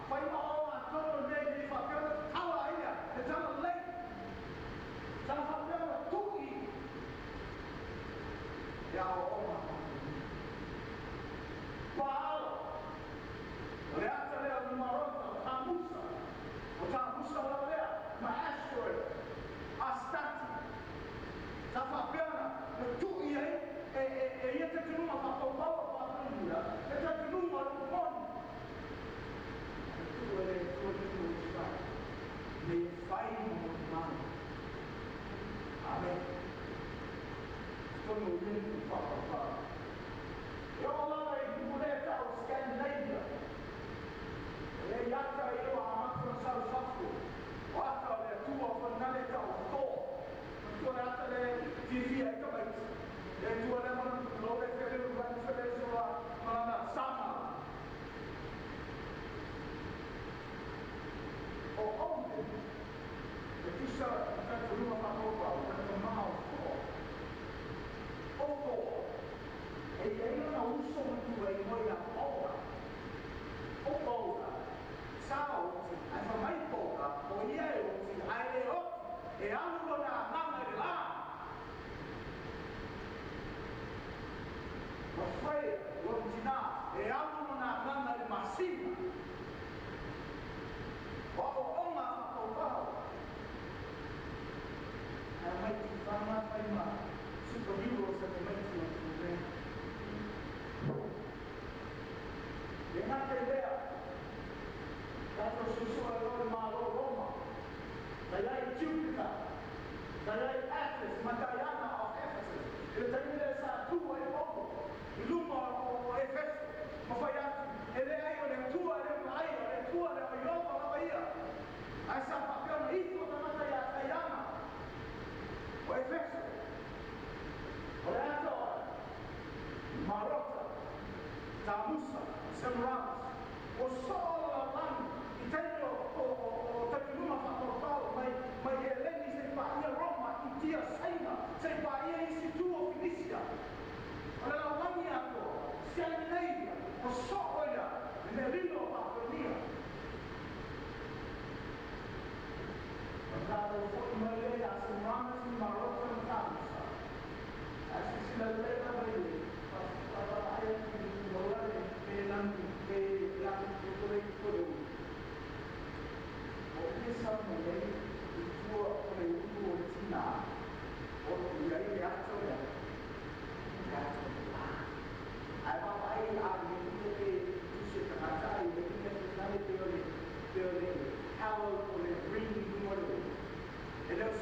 fai ma o atonu o le mea ina ia faapea ona tatala ai le talalelei. Sa faapea ona tui e aoaoga. Paalo, o le ata lea o Nimarota, o Tamusa, o Tamusa lava lea, ma Asteroid, Astarte. Sa faapea ona tui ai e ia talitonuga faapaupau o Papelonia, le talitonuga o le moni. E tuu e le Atua le nuu o Iseraele, ina ia fai ma molimau. Amen. Totonu o ia nuu faapaupau. E oo lava i nuu lea e tau o Scandinavia, o lea i ata ia ua amata ona sau i fafo, o ata o le atua o fanale e tau o Thor. Manatua le ata lea e fiafia ai tamaiti, le atua lea ma lona pulou lea e felelu lagi felelu sola ma lana sama. O Odin, e tusa i talitonuga faapaupau, o le tama o Thor. O Thor, e i ai lona uso matua e igoa ia Balder. O Balder, sa oti, ae fai mai Balder, o ia e oti, ae le oti, e alu lona agaga i le la. Ua Freya, lona tinā, e alu lona agaga i le masina. O aoaoga a faapaupau. Ae aumai tifaga fai ma superheroes a tamaiti o le Pulega. E gata i lea, tatou suesue loa i le Malo o Roma, na i ai Jupiter, na i ai Attis ma Diana of Ephesus i le taimi lea sa tu ai Paulo i luma o Efeso ma fai atu, E leai, o le Atua e le o vaai, o le Atua lea o Ieova lava ia. Ae sa faapea ona ifo tagata ia Diana o Efeso, o le ata o Marota, Tamusa, Semiramis, ua soo le lalolagi i taimi o talitonuga faapaupau mai Heleni seia paia Roma, Intia, Saina, seia paia isi itu o Finisia. O le lalolagi atoa, Scandinavia, ua soo ia le mea lilo o Papelonia. Ona tatou foi mai lea ia Semiramis ni Marota ma Tamusa. Ae silasila lelei lava i le faavaai atu i le tulaga le pe lanu pe lanu totole i tole ulu.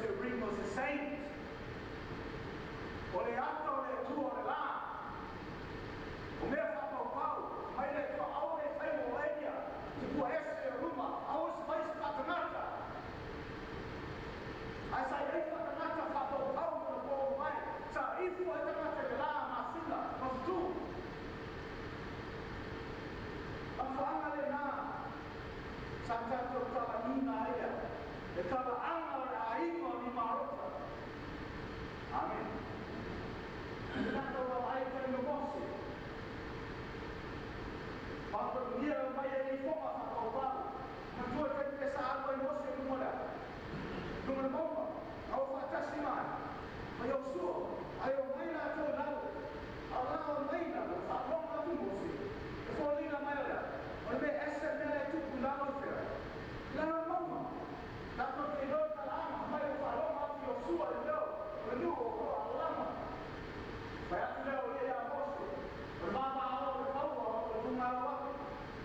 se ring o se saint. O le ata o le Atua o le la. O mea faapaupau mai le Atua, aua le fai mo oe ia. Tupua ese o luma, aua se fai se faatagata. Ae sa i ai faatagata faapaupau mo le po mai. Sa ifo ai tagata i le la masina ma fetu. Mafuaaga lenā sa tatou talagiga ai lea, le talaaga o le aiga o Nimarota. Amene. Le tatou vaavaai i taimi o Mose, faamanuia mai ai ifoga faapaupau. Manatua le taimi lea sa alu ai Mose i luga o le a? Luga o le mauga, a ua faatasi mai ma Iosua, ae omai latou i lalo. A o la omai i lalo, faalogo atu Mose, e foliga mai o le a? O le mea ese le mea lea e tupu i lalo i fea? I lalo o le mauga. Tatou te iloa le talaaga, fai mai ua faalogo atu Iosua i le leo o le nuu o lo o alama. Fai atu lea o ia ia Mose, o le mama o le taua o le itumalo ake.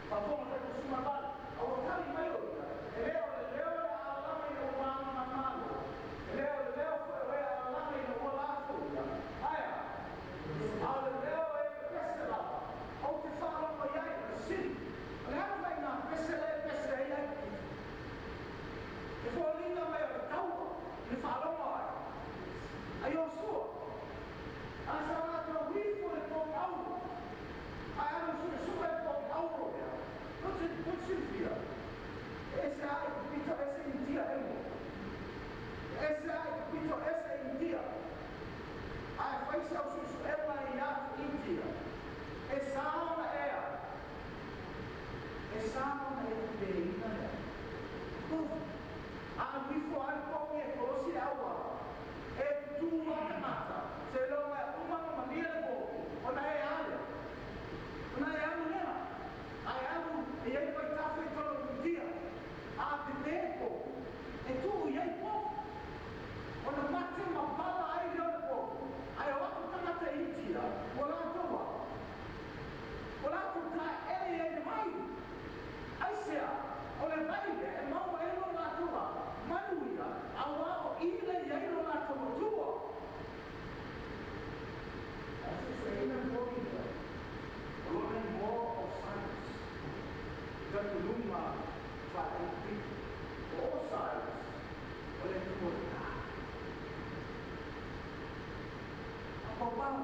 Faafofoga 78, a ua tali mai o ia, e le o le leo e alama ina ua manumalo, e le o le leo foi o e alama ina ua lafoia, ae a? A o le leo e pepese lava, ou te faalogo i ai, o le sili. O le a ituaiga pese lea e pese ai Aikupito? E foliga mai o le taua i le faalogo ai a Iosua. A sa latou ifo i le povi auro, ae alu suesue le povi auro lea. Tou te silafia, e ese lava Aikupito, ese Initia e mo. E ese lava Aikupito, ese Initia. Ae fai sau suesuega i atu Initia, e sa ona ea, e sa ona e tupeina lea povi. A alu ifo lava le povi e kolosi le auala, e tutū lava tagata, seiloga e uma ona malie le povi, ona e a lea, ona e alu lea. Ae alu e i ai le vaitafe i totonu o Initia, a pepe povi, e tuu i ai povi. Ona mate ma pala ai lea o le povi, ae o atu tagata Initia, ua latou a? Ua latou taeele i ai i le vai. Aisea? O le vai lea e maua ai lo latou a? Manuia, auā o i lea i ai lo latou Atua. Ae suesueina le povi lea, o lona igoa o Osiris. I talitonuga faale-Aikupito, o Osiris o le Atua o le la. Paupau,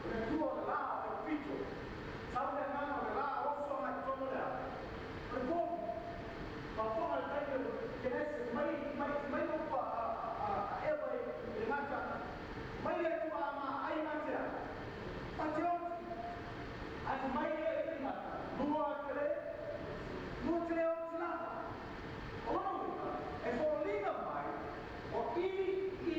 o le Atua o le la o Aikupito. Sau le agaga o le la oso agai totonu o le a? O le povi. Faafofoga le taimi o Kenese, mai, mai, mai upu a Eva i le gata, mai le Atua a ma ai gate a? Pateoti. Ae fai mai ia i le gata, lua tele, lua tele oti lava. O lona uiga, e foliga mai o i i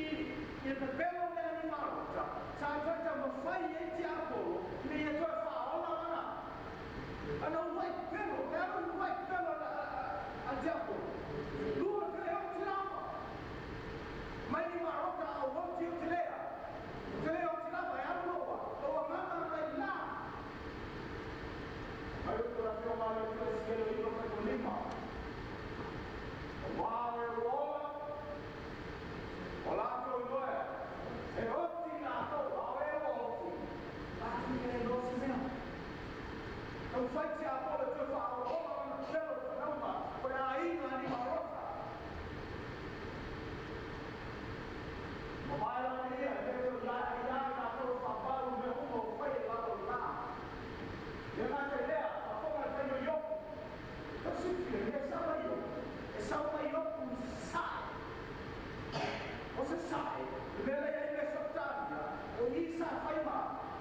i le pepelo lea ni marota, sa toe taumafai ai tiapolo ina ia toe faaola lana lana uluai pepelo. O le a le uluai pepelo a le tiapolo? Lua tele oti lava. Mai ni marota a o oti o te lea, o te lea oti lava e alu loa, lou agaga mai la. Mai o le afioga a le Atua Esekiele 95. Auā e ua ola, o latou iloa e oti latou, a o e ua oti, latou te le iloa se mea. Taumafai tiapolo e toe faaolaola lana pepelo i le fanauga o le aiga a Nimarota. Mavae lava ia, e le toe ia ia i latou e faapau i mea uma ua fai e lalo i la. Le gata i lea, faafofoga le taimi o Iopu. Tau silafia, le mea e sau ai Iopu, e sau mai Iopu i Sasae. O Sasae, le mea lea e i ai Mesopotamia, o i sa fai ma,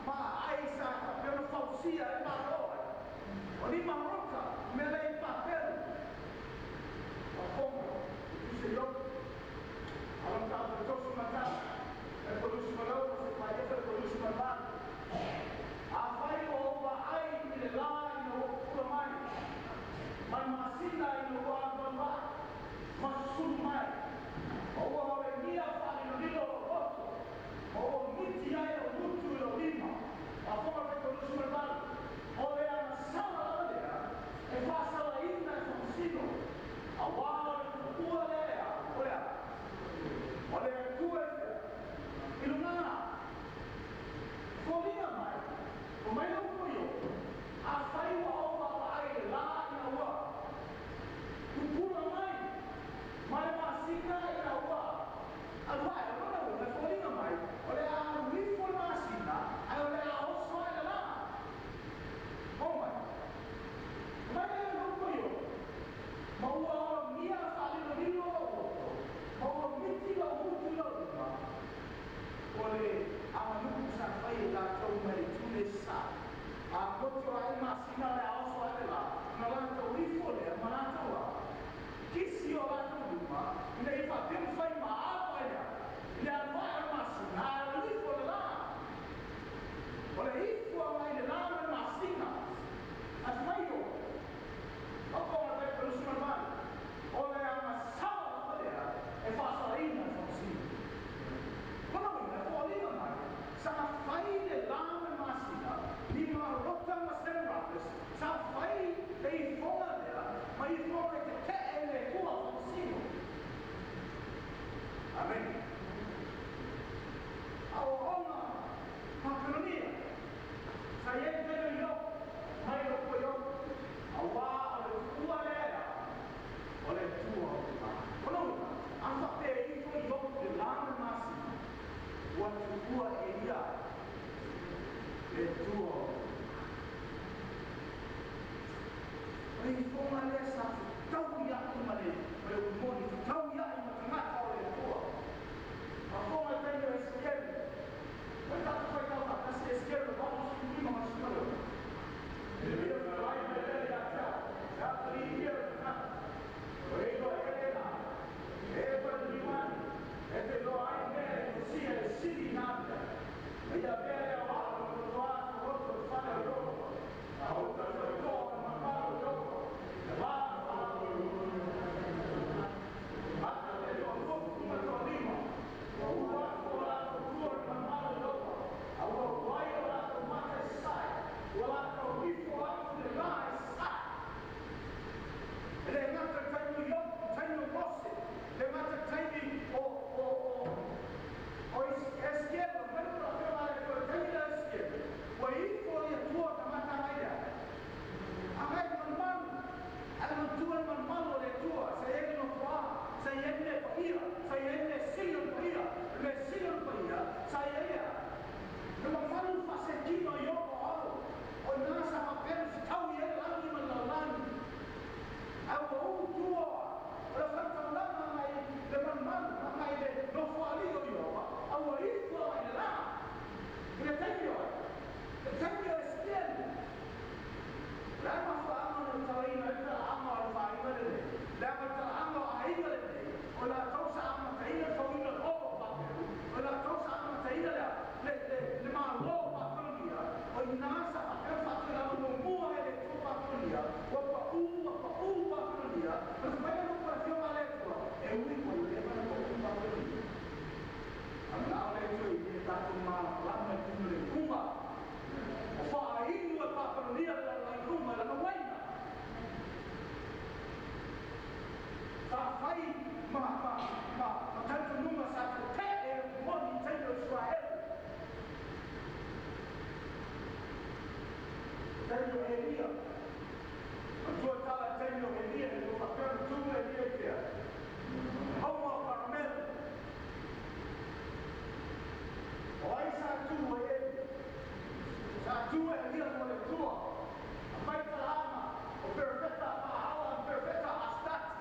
ma aai sa faapea ona fausia ai Malo ai. O Nimarota, le mea lea e i ai Papelu. Faafofoga, le tusi a Iopu. A lona tau 31, e 36 ma se paiefa e 38. Afai ua ou vaai i le lā ina ua pupula mai, ma le masina ina ua alualu ae, ma susulu mai, ma ua olegia faalilolilo lou loto, ma ua miti ai lou gutu i lou lima, faafofoga le 38, o le agasala lava lea e faasalaina e faamasino, auā o le tupua lea o le a? O le ifoga e tete'e i le Atua faamasino. Amene. Aoaoga Papelonia sa i ai taimi o Iopo, mai le upu a Iopo, auā o le tuua lea o le Atua o le la. O lona uiga, a faapea ifo Iopo i le la ma le masina, ua tuua e ia le Atua o le la. O le ifoga lea sa fetauia'i ma le upu moni, fetauia'i ma tagata o le Atua. Faafofoga i le taimi o Esekiele, o le tatou faitau faatasi Esekiele 85 86. Ia fetalai mai lea ia te au, e ataliia le tagata, o e iloa i ai lena, e toe liliu ane, e te iloa ai mea e tosia e sili na mea, ma ia avea lea o au e matua tauloto i le fale o Iokopa, a o uta le faletoa o le malumalu o Iokopa, e va ma ata le toalua ma toalima, ua ua atu o latou tua i le malumalu o Iokopa, a ua ua ai o latou mata i sasae, ua latou ifo atu i le la i sasae. E le gata i le taimi o Iopo, le taimi o Mose, e le gata i le taimi o Esekiele, o mai le afioga a le Atua i le taimi lea o Esekiele, ua ifo i Atua tagata agai lea. Agai i le malumalu, ae manatua le malumalu o le Atua, sa i ai le nofoa, sa i ai le mea paia, sa i ai le mea sili o le paia, le mea sili o le paia, sa i ai a le mamalu faasekino i Iopo o alo, o ina sa faapea ona fetaui ai le lagi ma le lalolagi. Ae ua uu tua o le faitaulaga agai le malumalu, agai le nofoalii o Iopa, a ua ifo ai le la. I le taimi o ai? Le taimi o Esekiele. O le a le mafuaaga na tatalaina ai le talaaga o le vaaiga lenei? Leaga o le talaaga o aiga lenei, o latou sa amataina le fauina o le olo o Papelu, o latou sa amataina le le Malo o Papelonia, o i ina sa faapea ona faatulaga muamua ai e le Atua Papelonia, ua pau, ua pau Papelonia, ma le fai mai le upu a le Afioga a le Atua, e ui ua leva ona pau Papelonia. A manao le Atua i le tatou malamalama i tino le uma, o faainu e Papelonia le lalolagi uma i lana uaina. Sa fai ma ma ma ma talitonuga sa tete'e e le moni i taimi o Isaraelu. I taimi o Elia, matua tala i taimi o Elia, ina ua faapea ona tu Elia i fea? Mauga o Karamelu. O ai sa tu ai Elia? Sa tu e Elia mo le Atua. Aumai talaaga o perofeta a Paala ma perofeta a Astati.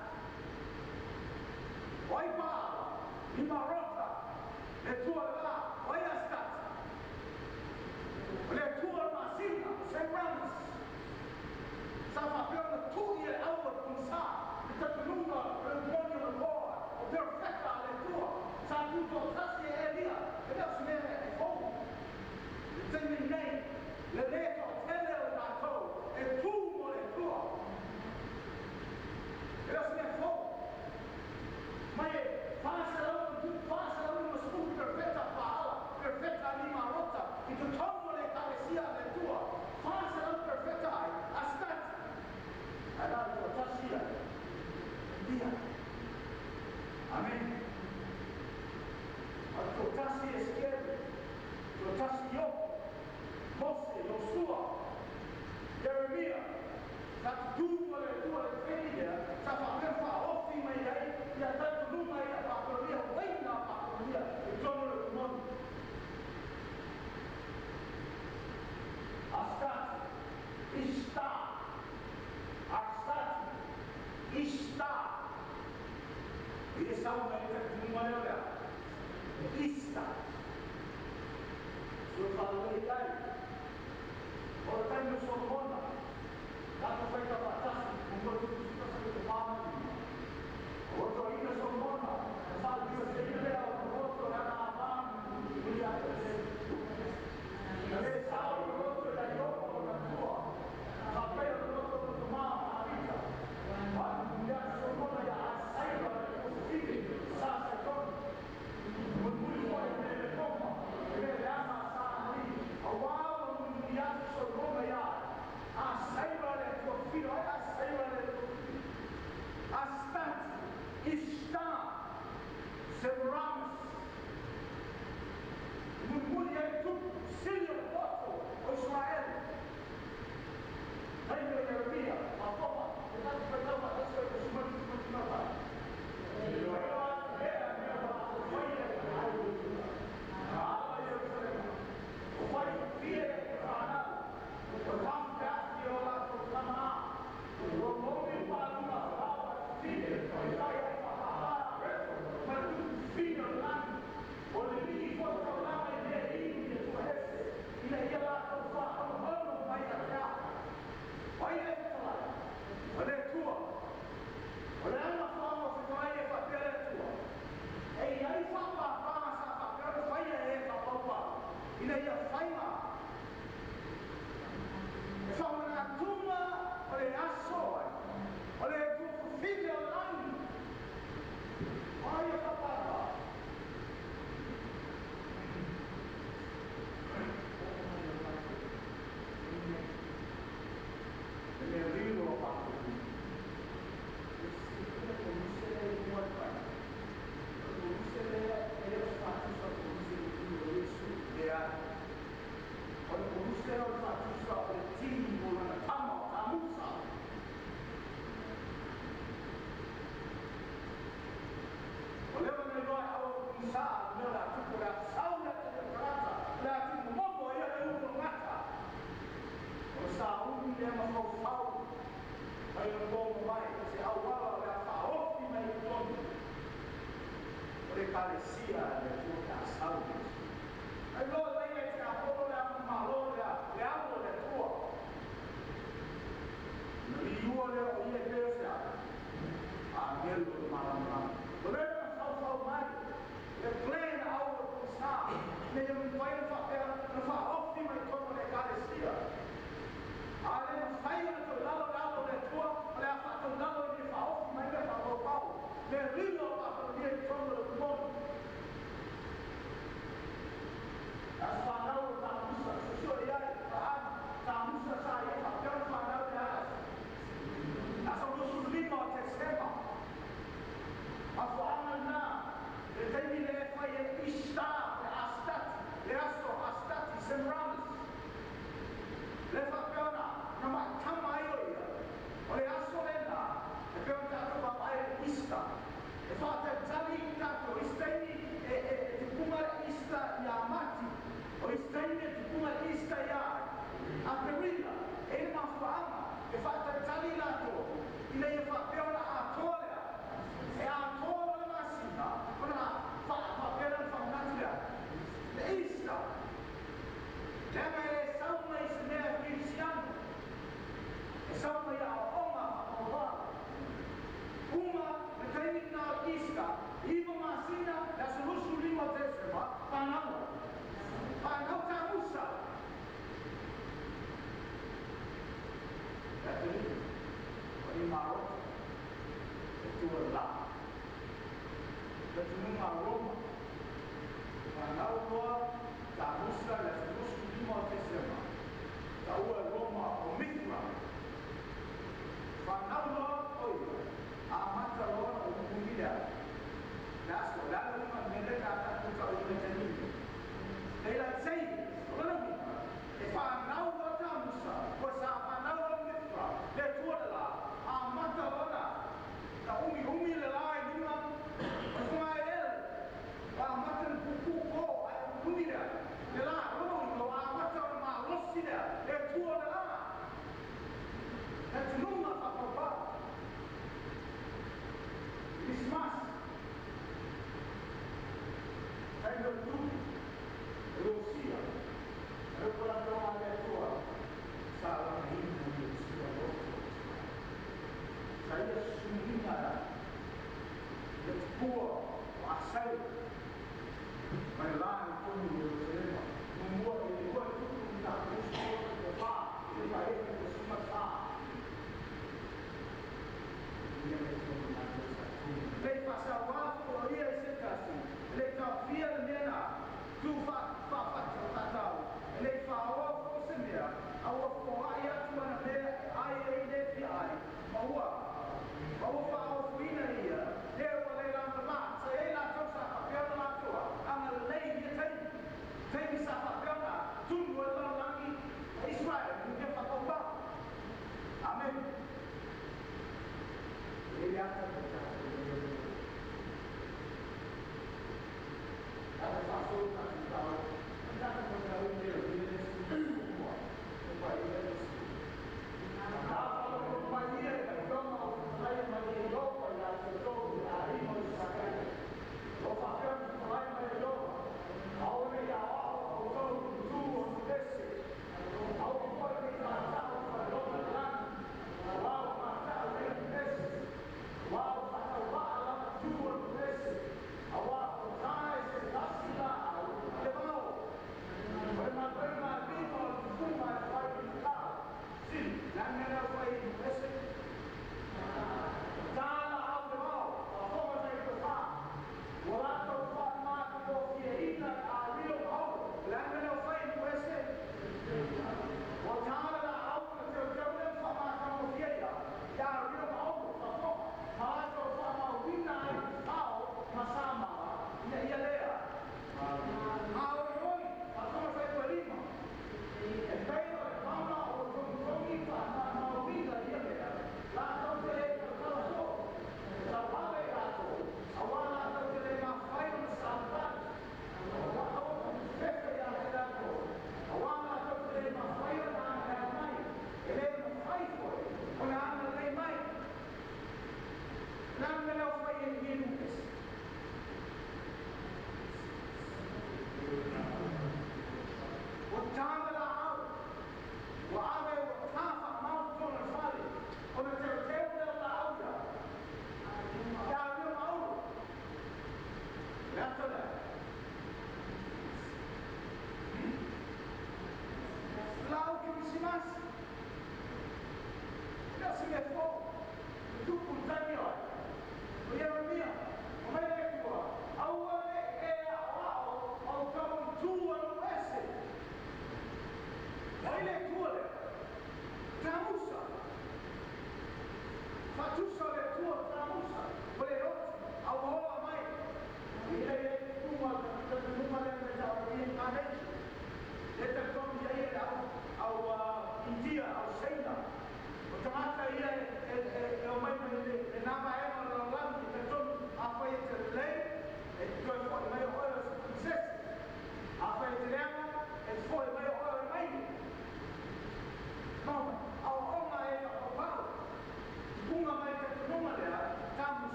O ai Paala? Nimarota, le Atua o le la. O ai Astati? O le Atua o le masina, o Semiramis. Sa faapea ona tui e le au o le pogisa le talitonuga o le moni o le moa o perofeta a le Atua. Sa tutoatasi e Elia, e le o se mea e fou. I le taimi lenei, le lē toatele o i latou e tu mo le Atua. E le o se mea fou. Mai e 400 450 perofeta a Paala, perofeta a Nimarota i totonu o le Ekalesia a le Atua, 400 perofeta ai Astati. Ae na o le toatasi ia Elia. Amene. A o le toatasi Esekiele, toatasi Iopo, Mose, Iosua, Ieremia, sa tutū ma le Atua i le taimi lea, sa faapea ona faaofi mai ai ia talitonuga ia Papelonia, uaina a Papelonia i totonu o le Ukumonu. Astarte, Ishtar, Astarte, Ishtar. I le sau mai le talitonuga lea o le a? Ishtar. Sua faalelei ai. O le taimi o Solomona, tatou faitau faatasi, muamua Tusitasi o le fa ma lima. Ua toeaina Solomona, na faaliliuaseina lea o loloto e ana ava muli atu e se. Na le sao loloto i Aiopa o lona matua, faapea loloto o lona tama o Tavita. Ua alu muli atu Solomona ia Asaira le Kosifine, sa Saitoni. Mulimuli foi. Ekalesia a le Atua pe a sau Iesu. Ai loa lea ia te apolo le amo malo lea, le amo o le Atua. Na liua lea o ia e pei o se a? Agelu o le malamalama. Ua leva ona faufau mai le plan a au o le pogisa, ina ia mafai ona faapea ona faaofi mai totonu o le Ekalesia. A le mafai ona toe lalo le alo o le Atua, o le a faataulalo ina ia faaofi mai mea faapaupau, mea lilo o Papelonia i totonu o le upumoni. Le aso fanau o Tamusa, suesue i ai, Aana, Tamusa sa ia faapea ona fanau i le a aso? Le aso 25 o Tesema. Mafuaaga lena, le taimi lea e fai ai Ishtar pe Astati, le aso Astati, Semiramis. Lea faapea ona na maitama ai o ia, o le aso lena, e pei ona tatou vaavaai i le Easter. E faatalitali tatou i isi taimi e, e, e tupuga le Easter ia Mati, o isi taimi e tupuga le Easter ia Aperila. E i ai le mafuaaga e faatalitali latou ina ia faapea ona atoa lea, e atoa loa le masina ona faapea lea ona faamanatu lea, le Easter. Leaga e le sau mai i se mea kerisiano, e sau mai aoaoga faatauvaa. Uma le taimi lena o le Easter, 9 masina, le aso 25 o Tesema, fanau, fanau Tamusa. Le atalii, o i Marota, e tua la. Le atunuga a Roma, fanau loa Tamusa le aso 25 o Tesema, taua e Roma o Mithra. Fanau loa o ia, amata loa ona umuumi le ala. Le aso, o le ala lima le mea lea pe a tatou tauina i le taimi lenei. Daylight savings, o lona uiga, e fanau loa Tamusa, ua sa fanau loa Mithra, le Atua o le la, amata loa ona na umiumi le la i luga o le fogaeleele, ua amata ona puupuu po ae umiumi le ala, le la, o lona uiga ua amata ona malosi le ala, le Atua o le la. Le atunuga faapaupau. Kerisimasi. Taimi o le tupu, o Iosia, a le upu a le Afioga a le Atua, sa lagaina e Iosia loto o Israele. Sa ia susumuina le tupua o Asai mai la i totonu o Ierusalema. Muamua i le lua le tupu i le tapuusu i le fa i le faefa i le sima fa. Le i faasaua foi o ia i se tasi, e le i taofia le mea na tu faatatau, e le i faaoa foi se mea, a ua foai atu ana mea e ai ai le fia ai, ma ua ma ua faaofoina ia le ua le lagolago. Sa i ai latou sa faapea ona latou agalelei i ia taimi, taimi sa faapea ona tumu ai le lalolagi a Isaraele i mea faatauvaa. Amene. E i ai le ata mo tatou i ia mea. Tatou faasolo tatou tau, ma tatou matauina ia le isi mua, o paia le isi. Na faalogologo mai ia i le afioga o fetalai mai e Ioba ia te outou le aiga o Isaraele. O lo o faapea ona fetalai mai e Ioba, aua ne i aoao outou i tu o nuu ese, aua foi ne i faatau i faleola i le lagi, aua ua matau nei nuu ese, aua ua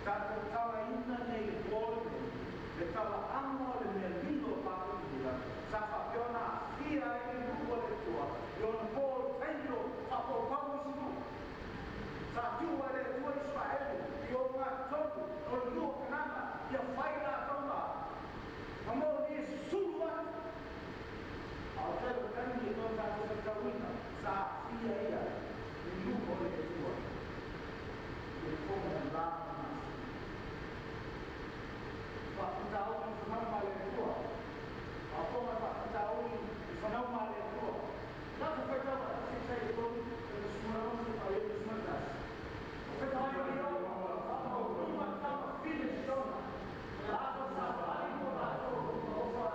Tatou talaina nei le po lenei, le talaaga o le mea lilo o Papelonia, sa faapea ona aafia ai le nuu o le Atua i ona po o le taimi o faapaupau isi nuu. Sa tuu ai le Atua Isaraelu i ogatotonu o le nuu o Kanana ia fai latou ma ma molia e susulu atu. A o tele o taimi e toe tatou faitauina, sa aafia ia i nuu o le Atua i le fono la ma masina. Faafitauli i fanau ma le Atua. A o faafitauli i fanau ma le Atua. Tatou faitau faatasi Isaia 3:16 41. O fetawai o Ioba, whakamautunga tama fine Siona. Latou savali mo latou, o fa,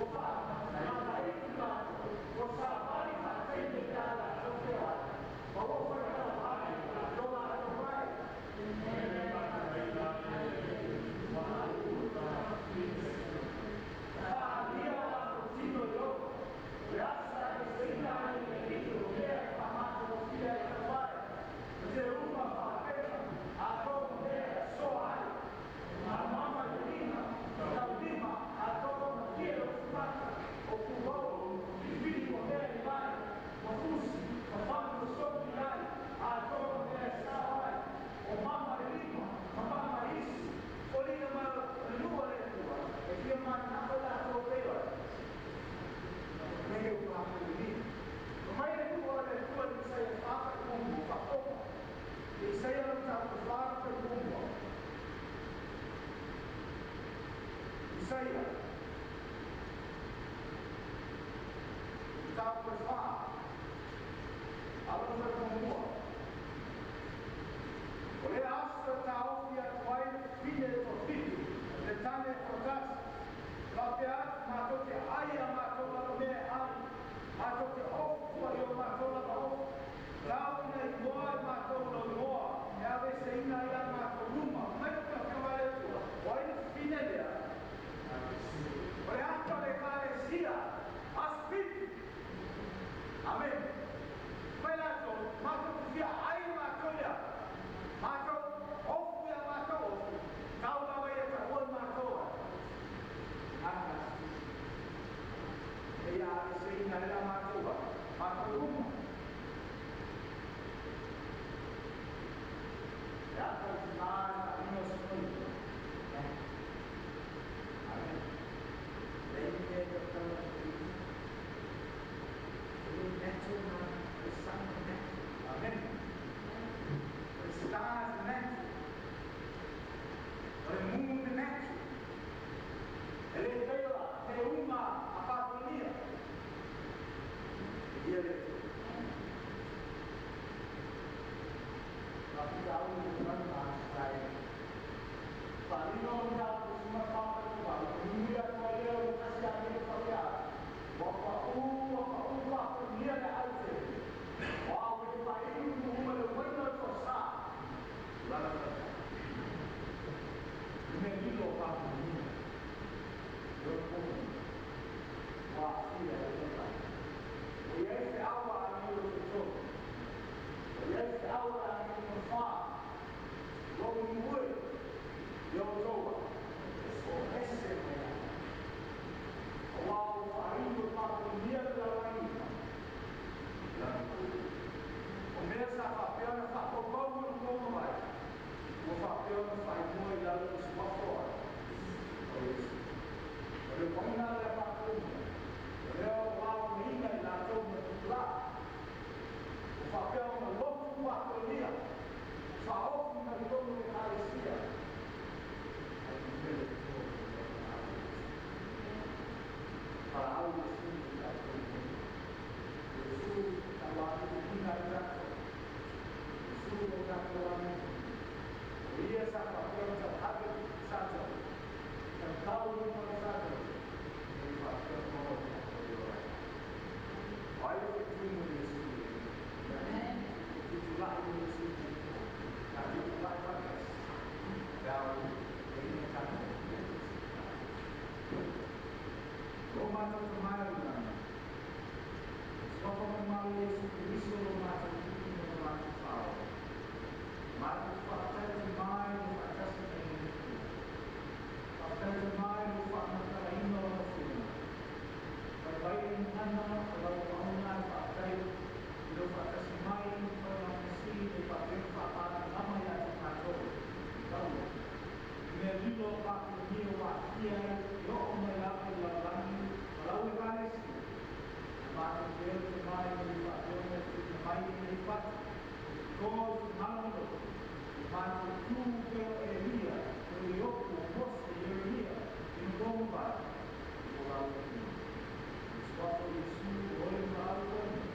o fa, mataitu latou, o savali whaataine ki a latou feoai. Ma ua whaitau ai, o latou mai. Whaalia latou tino i o. Le asa e seina ai le lito o mea e whamatofia e tawai. Te uma whaapena, a tō mea e soa ai. A mama i lima, tau lima, a tō matie o fumata, o kuwau, whiwhiri o mea i mai, ma fusi, ma whanau o soki ai, a tō mea e sao ai. O mama i lima, ma mama isi, o lina ma le nua le atua, e fia manako latou pea. Nei o Papelonia. Ma mai le nua le atua i Isaia 4 whaakoma. Isaia lo tātou 4 Isaia. Tātou whā. Alo whai. O le aso tāofi atu ai le fine e tō fitu, le tane e tō tasi. Whapea atu mātou te ai a mātou lava mea ai. Mātou te ofu fua i o mātou lava ofu. Tau ina i moa i mātou no moa, e ave se ina i a mātou luma. Mai ka whia wale atua. O ai le fine lea. O le ata le kalesia, aso fitu. Amen. Mai lātou, mātou te fia ai mātou lea. Mātou ofu ia mātou ofu. Tau lava ia ta oi mātou ai. Ata E ia ave se ina le la mātou ai. Mātou luma. E ata i te nā e ta ino sinoi. Amen. Le i mea te tau te i. E le natural man, the sun is natural. Amen. The stars are natural. O le moon is natural. E le teila, te uma a Papelonia. E ia le atua. Whakatauri i te manu a Israel. Whalino o tātou suma whāwhai nui atu ai leo le kasi a mea whakea. Waka u, waka u Papelonia le aute. Wa o le whainu uma le waina o tō sā. Lana whakata. Le mea lilo o Papelonia. O kono. Wa awhia e te tai. O ia e te awa a ni o te tō. O ia e te awa a ni o te whā. Logo mue. I o tōa. O ese mea. O wā o whainu o Papelonia le lawangi. Lana kuru. O mea sa whapea na whakopau mo no mai. Ua whapea na whaimua i lalo i suafoa. O Yesu. O le waina le Papelonia. O lea o wā o meina i lātou me tupula. O whapea o na lotu Papelonia. Whaofu mai tonu le kalesia. Ai mele tō le Parau Yesu i tātou nei. Yesu ta wātu ina i tātou. Yesu o tātou anu. O ia sa whapea o tau have satou. Tau tau luma o satou. finagalo ma le loto, le matou tu pei o Elia, o Iopu, o Mose, Ieremia, ina ua mavae, i ko laua atunuu. I le Suafa o Iesu, o Oe le muaau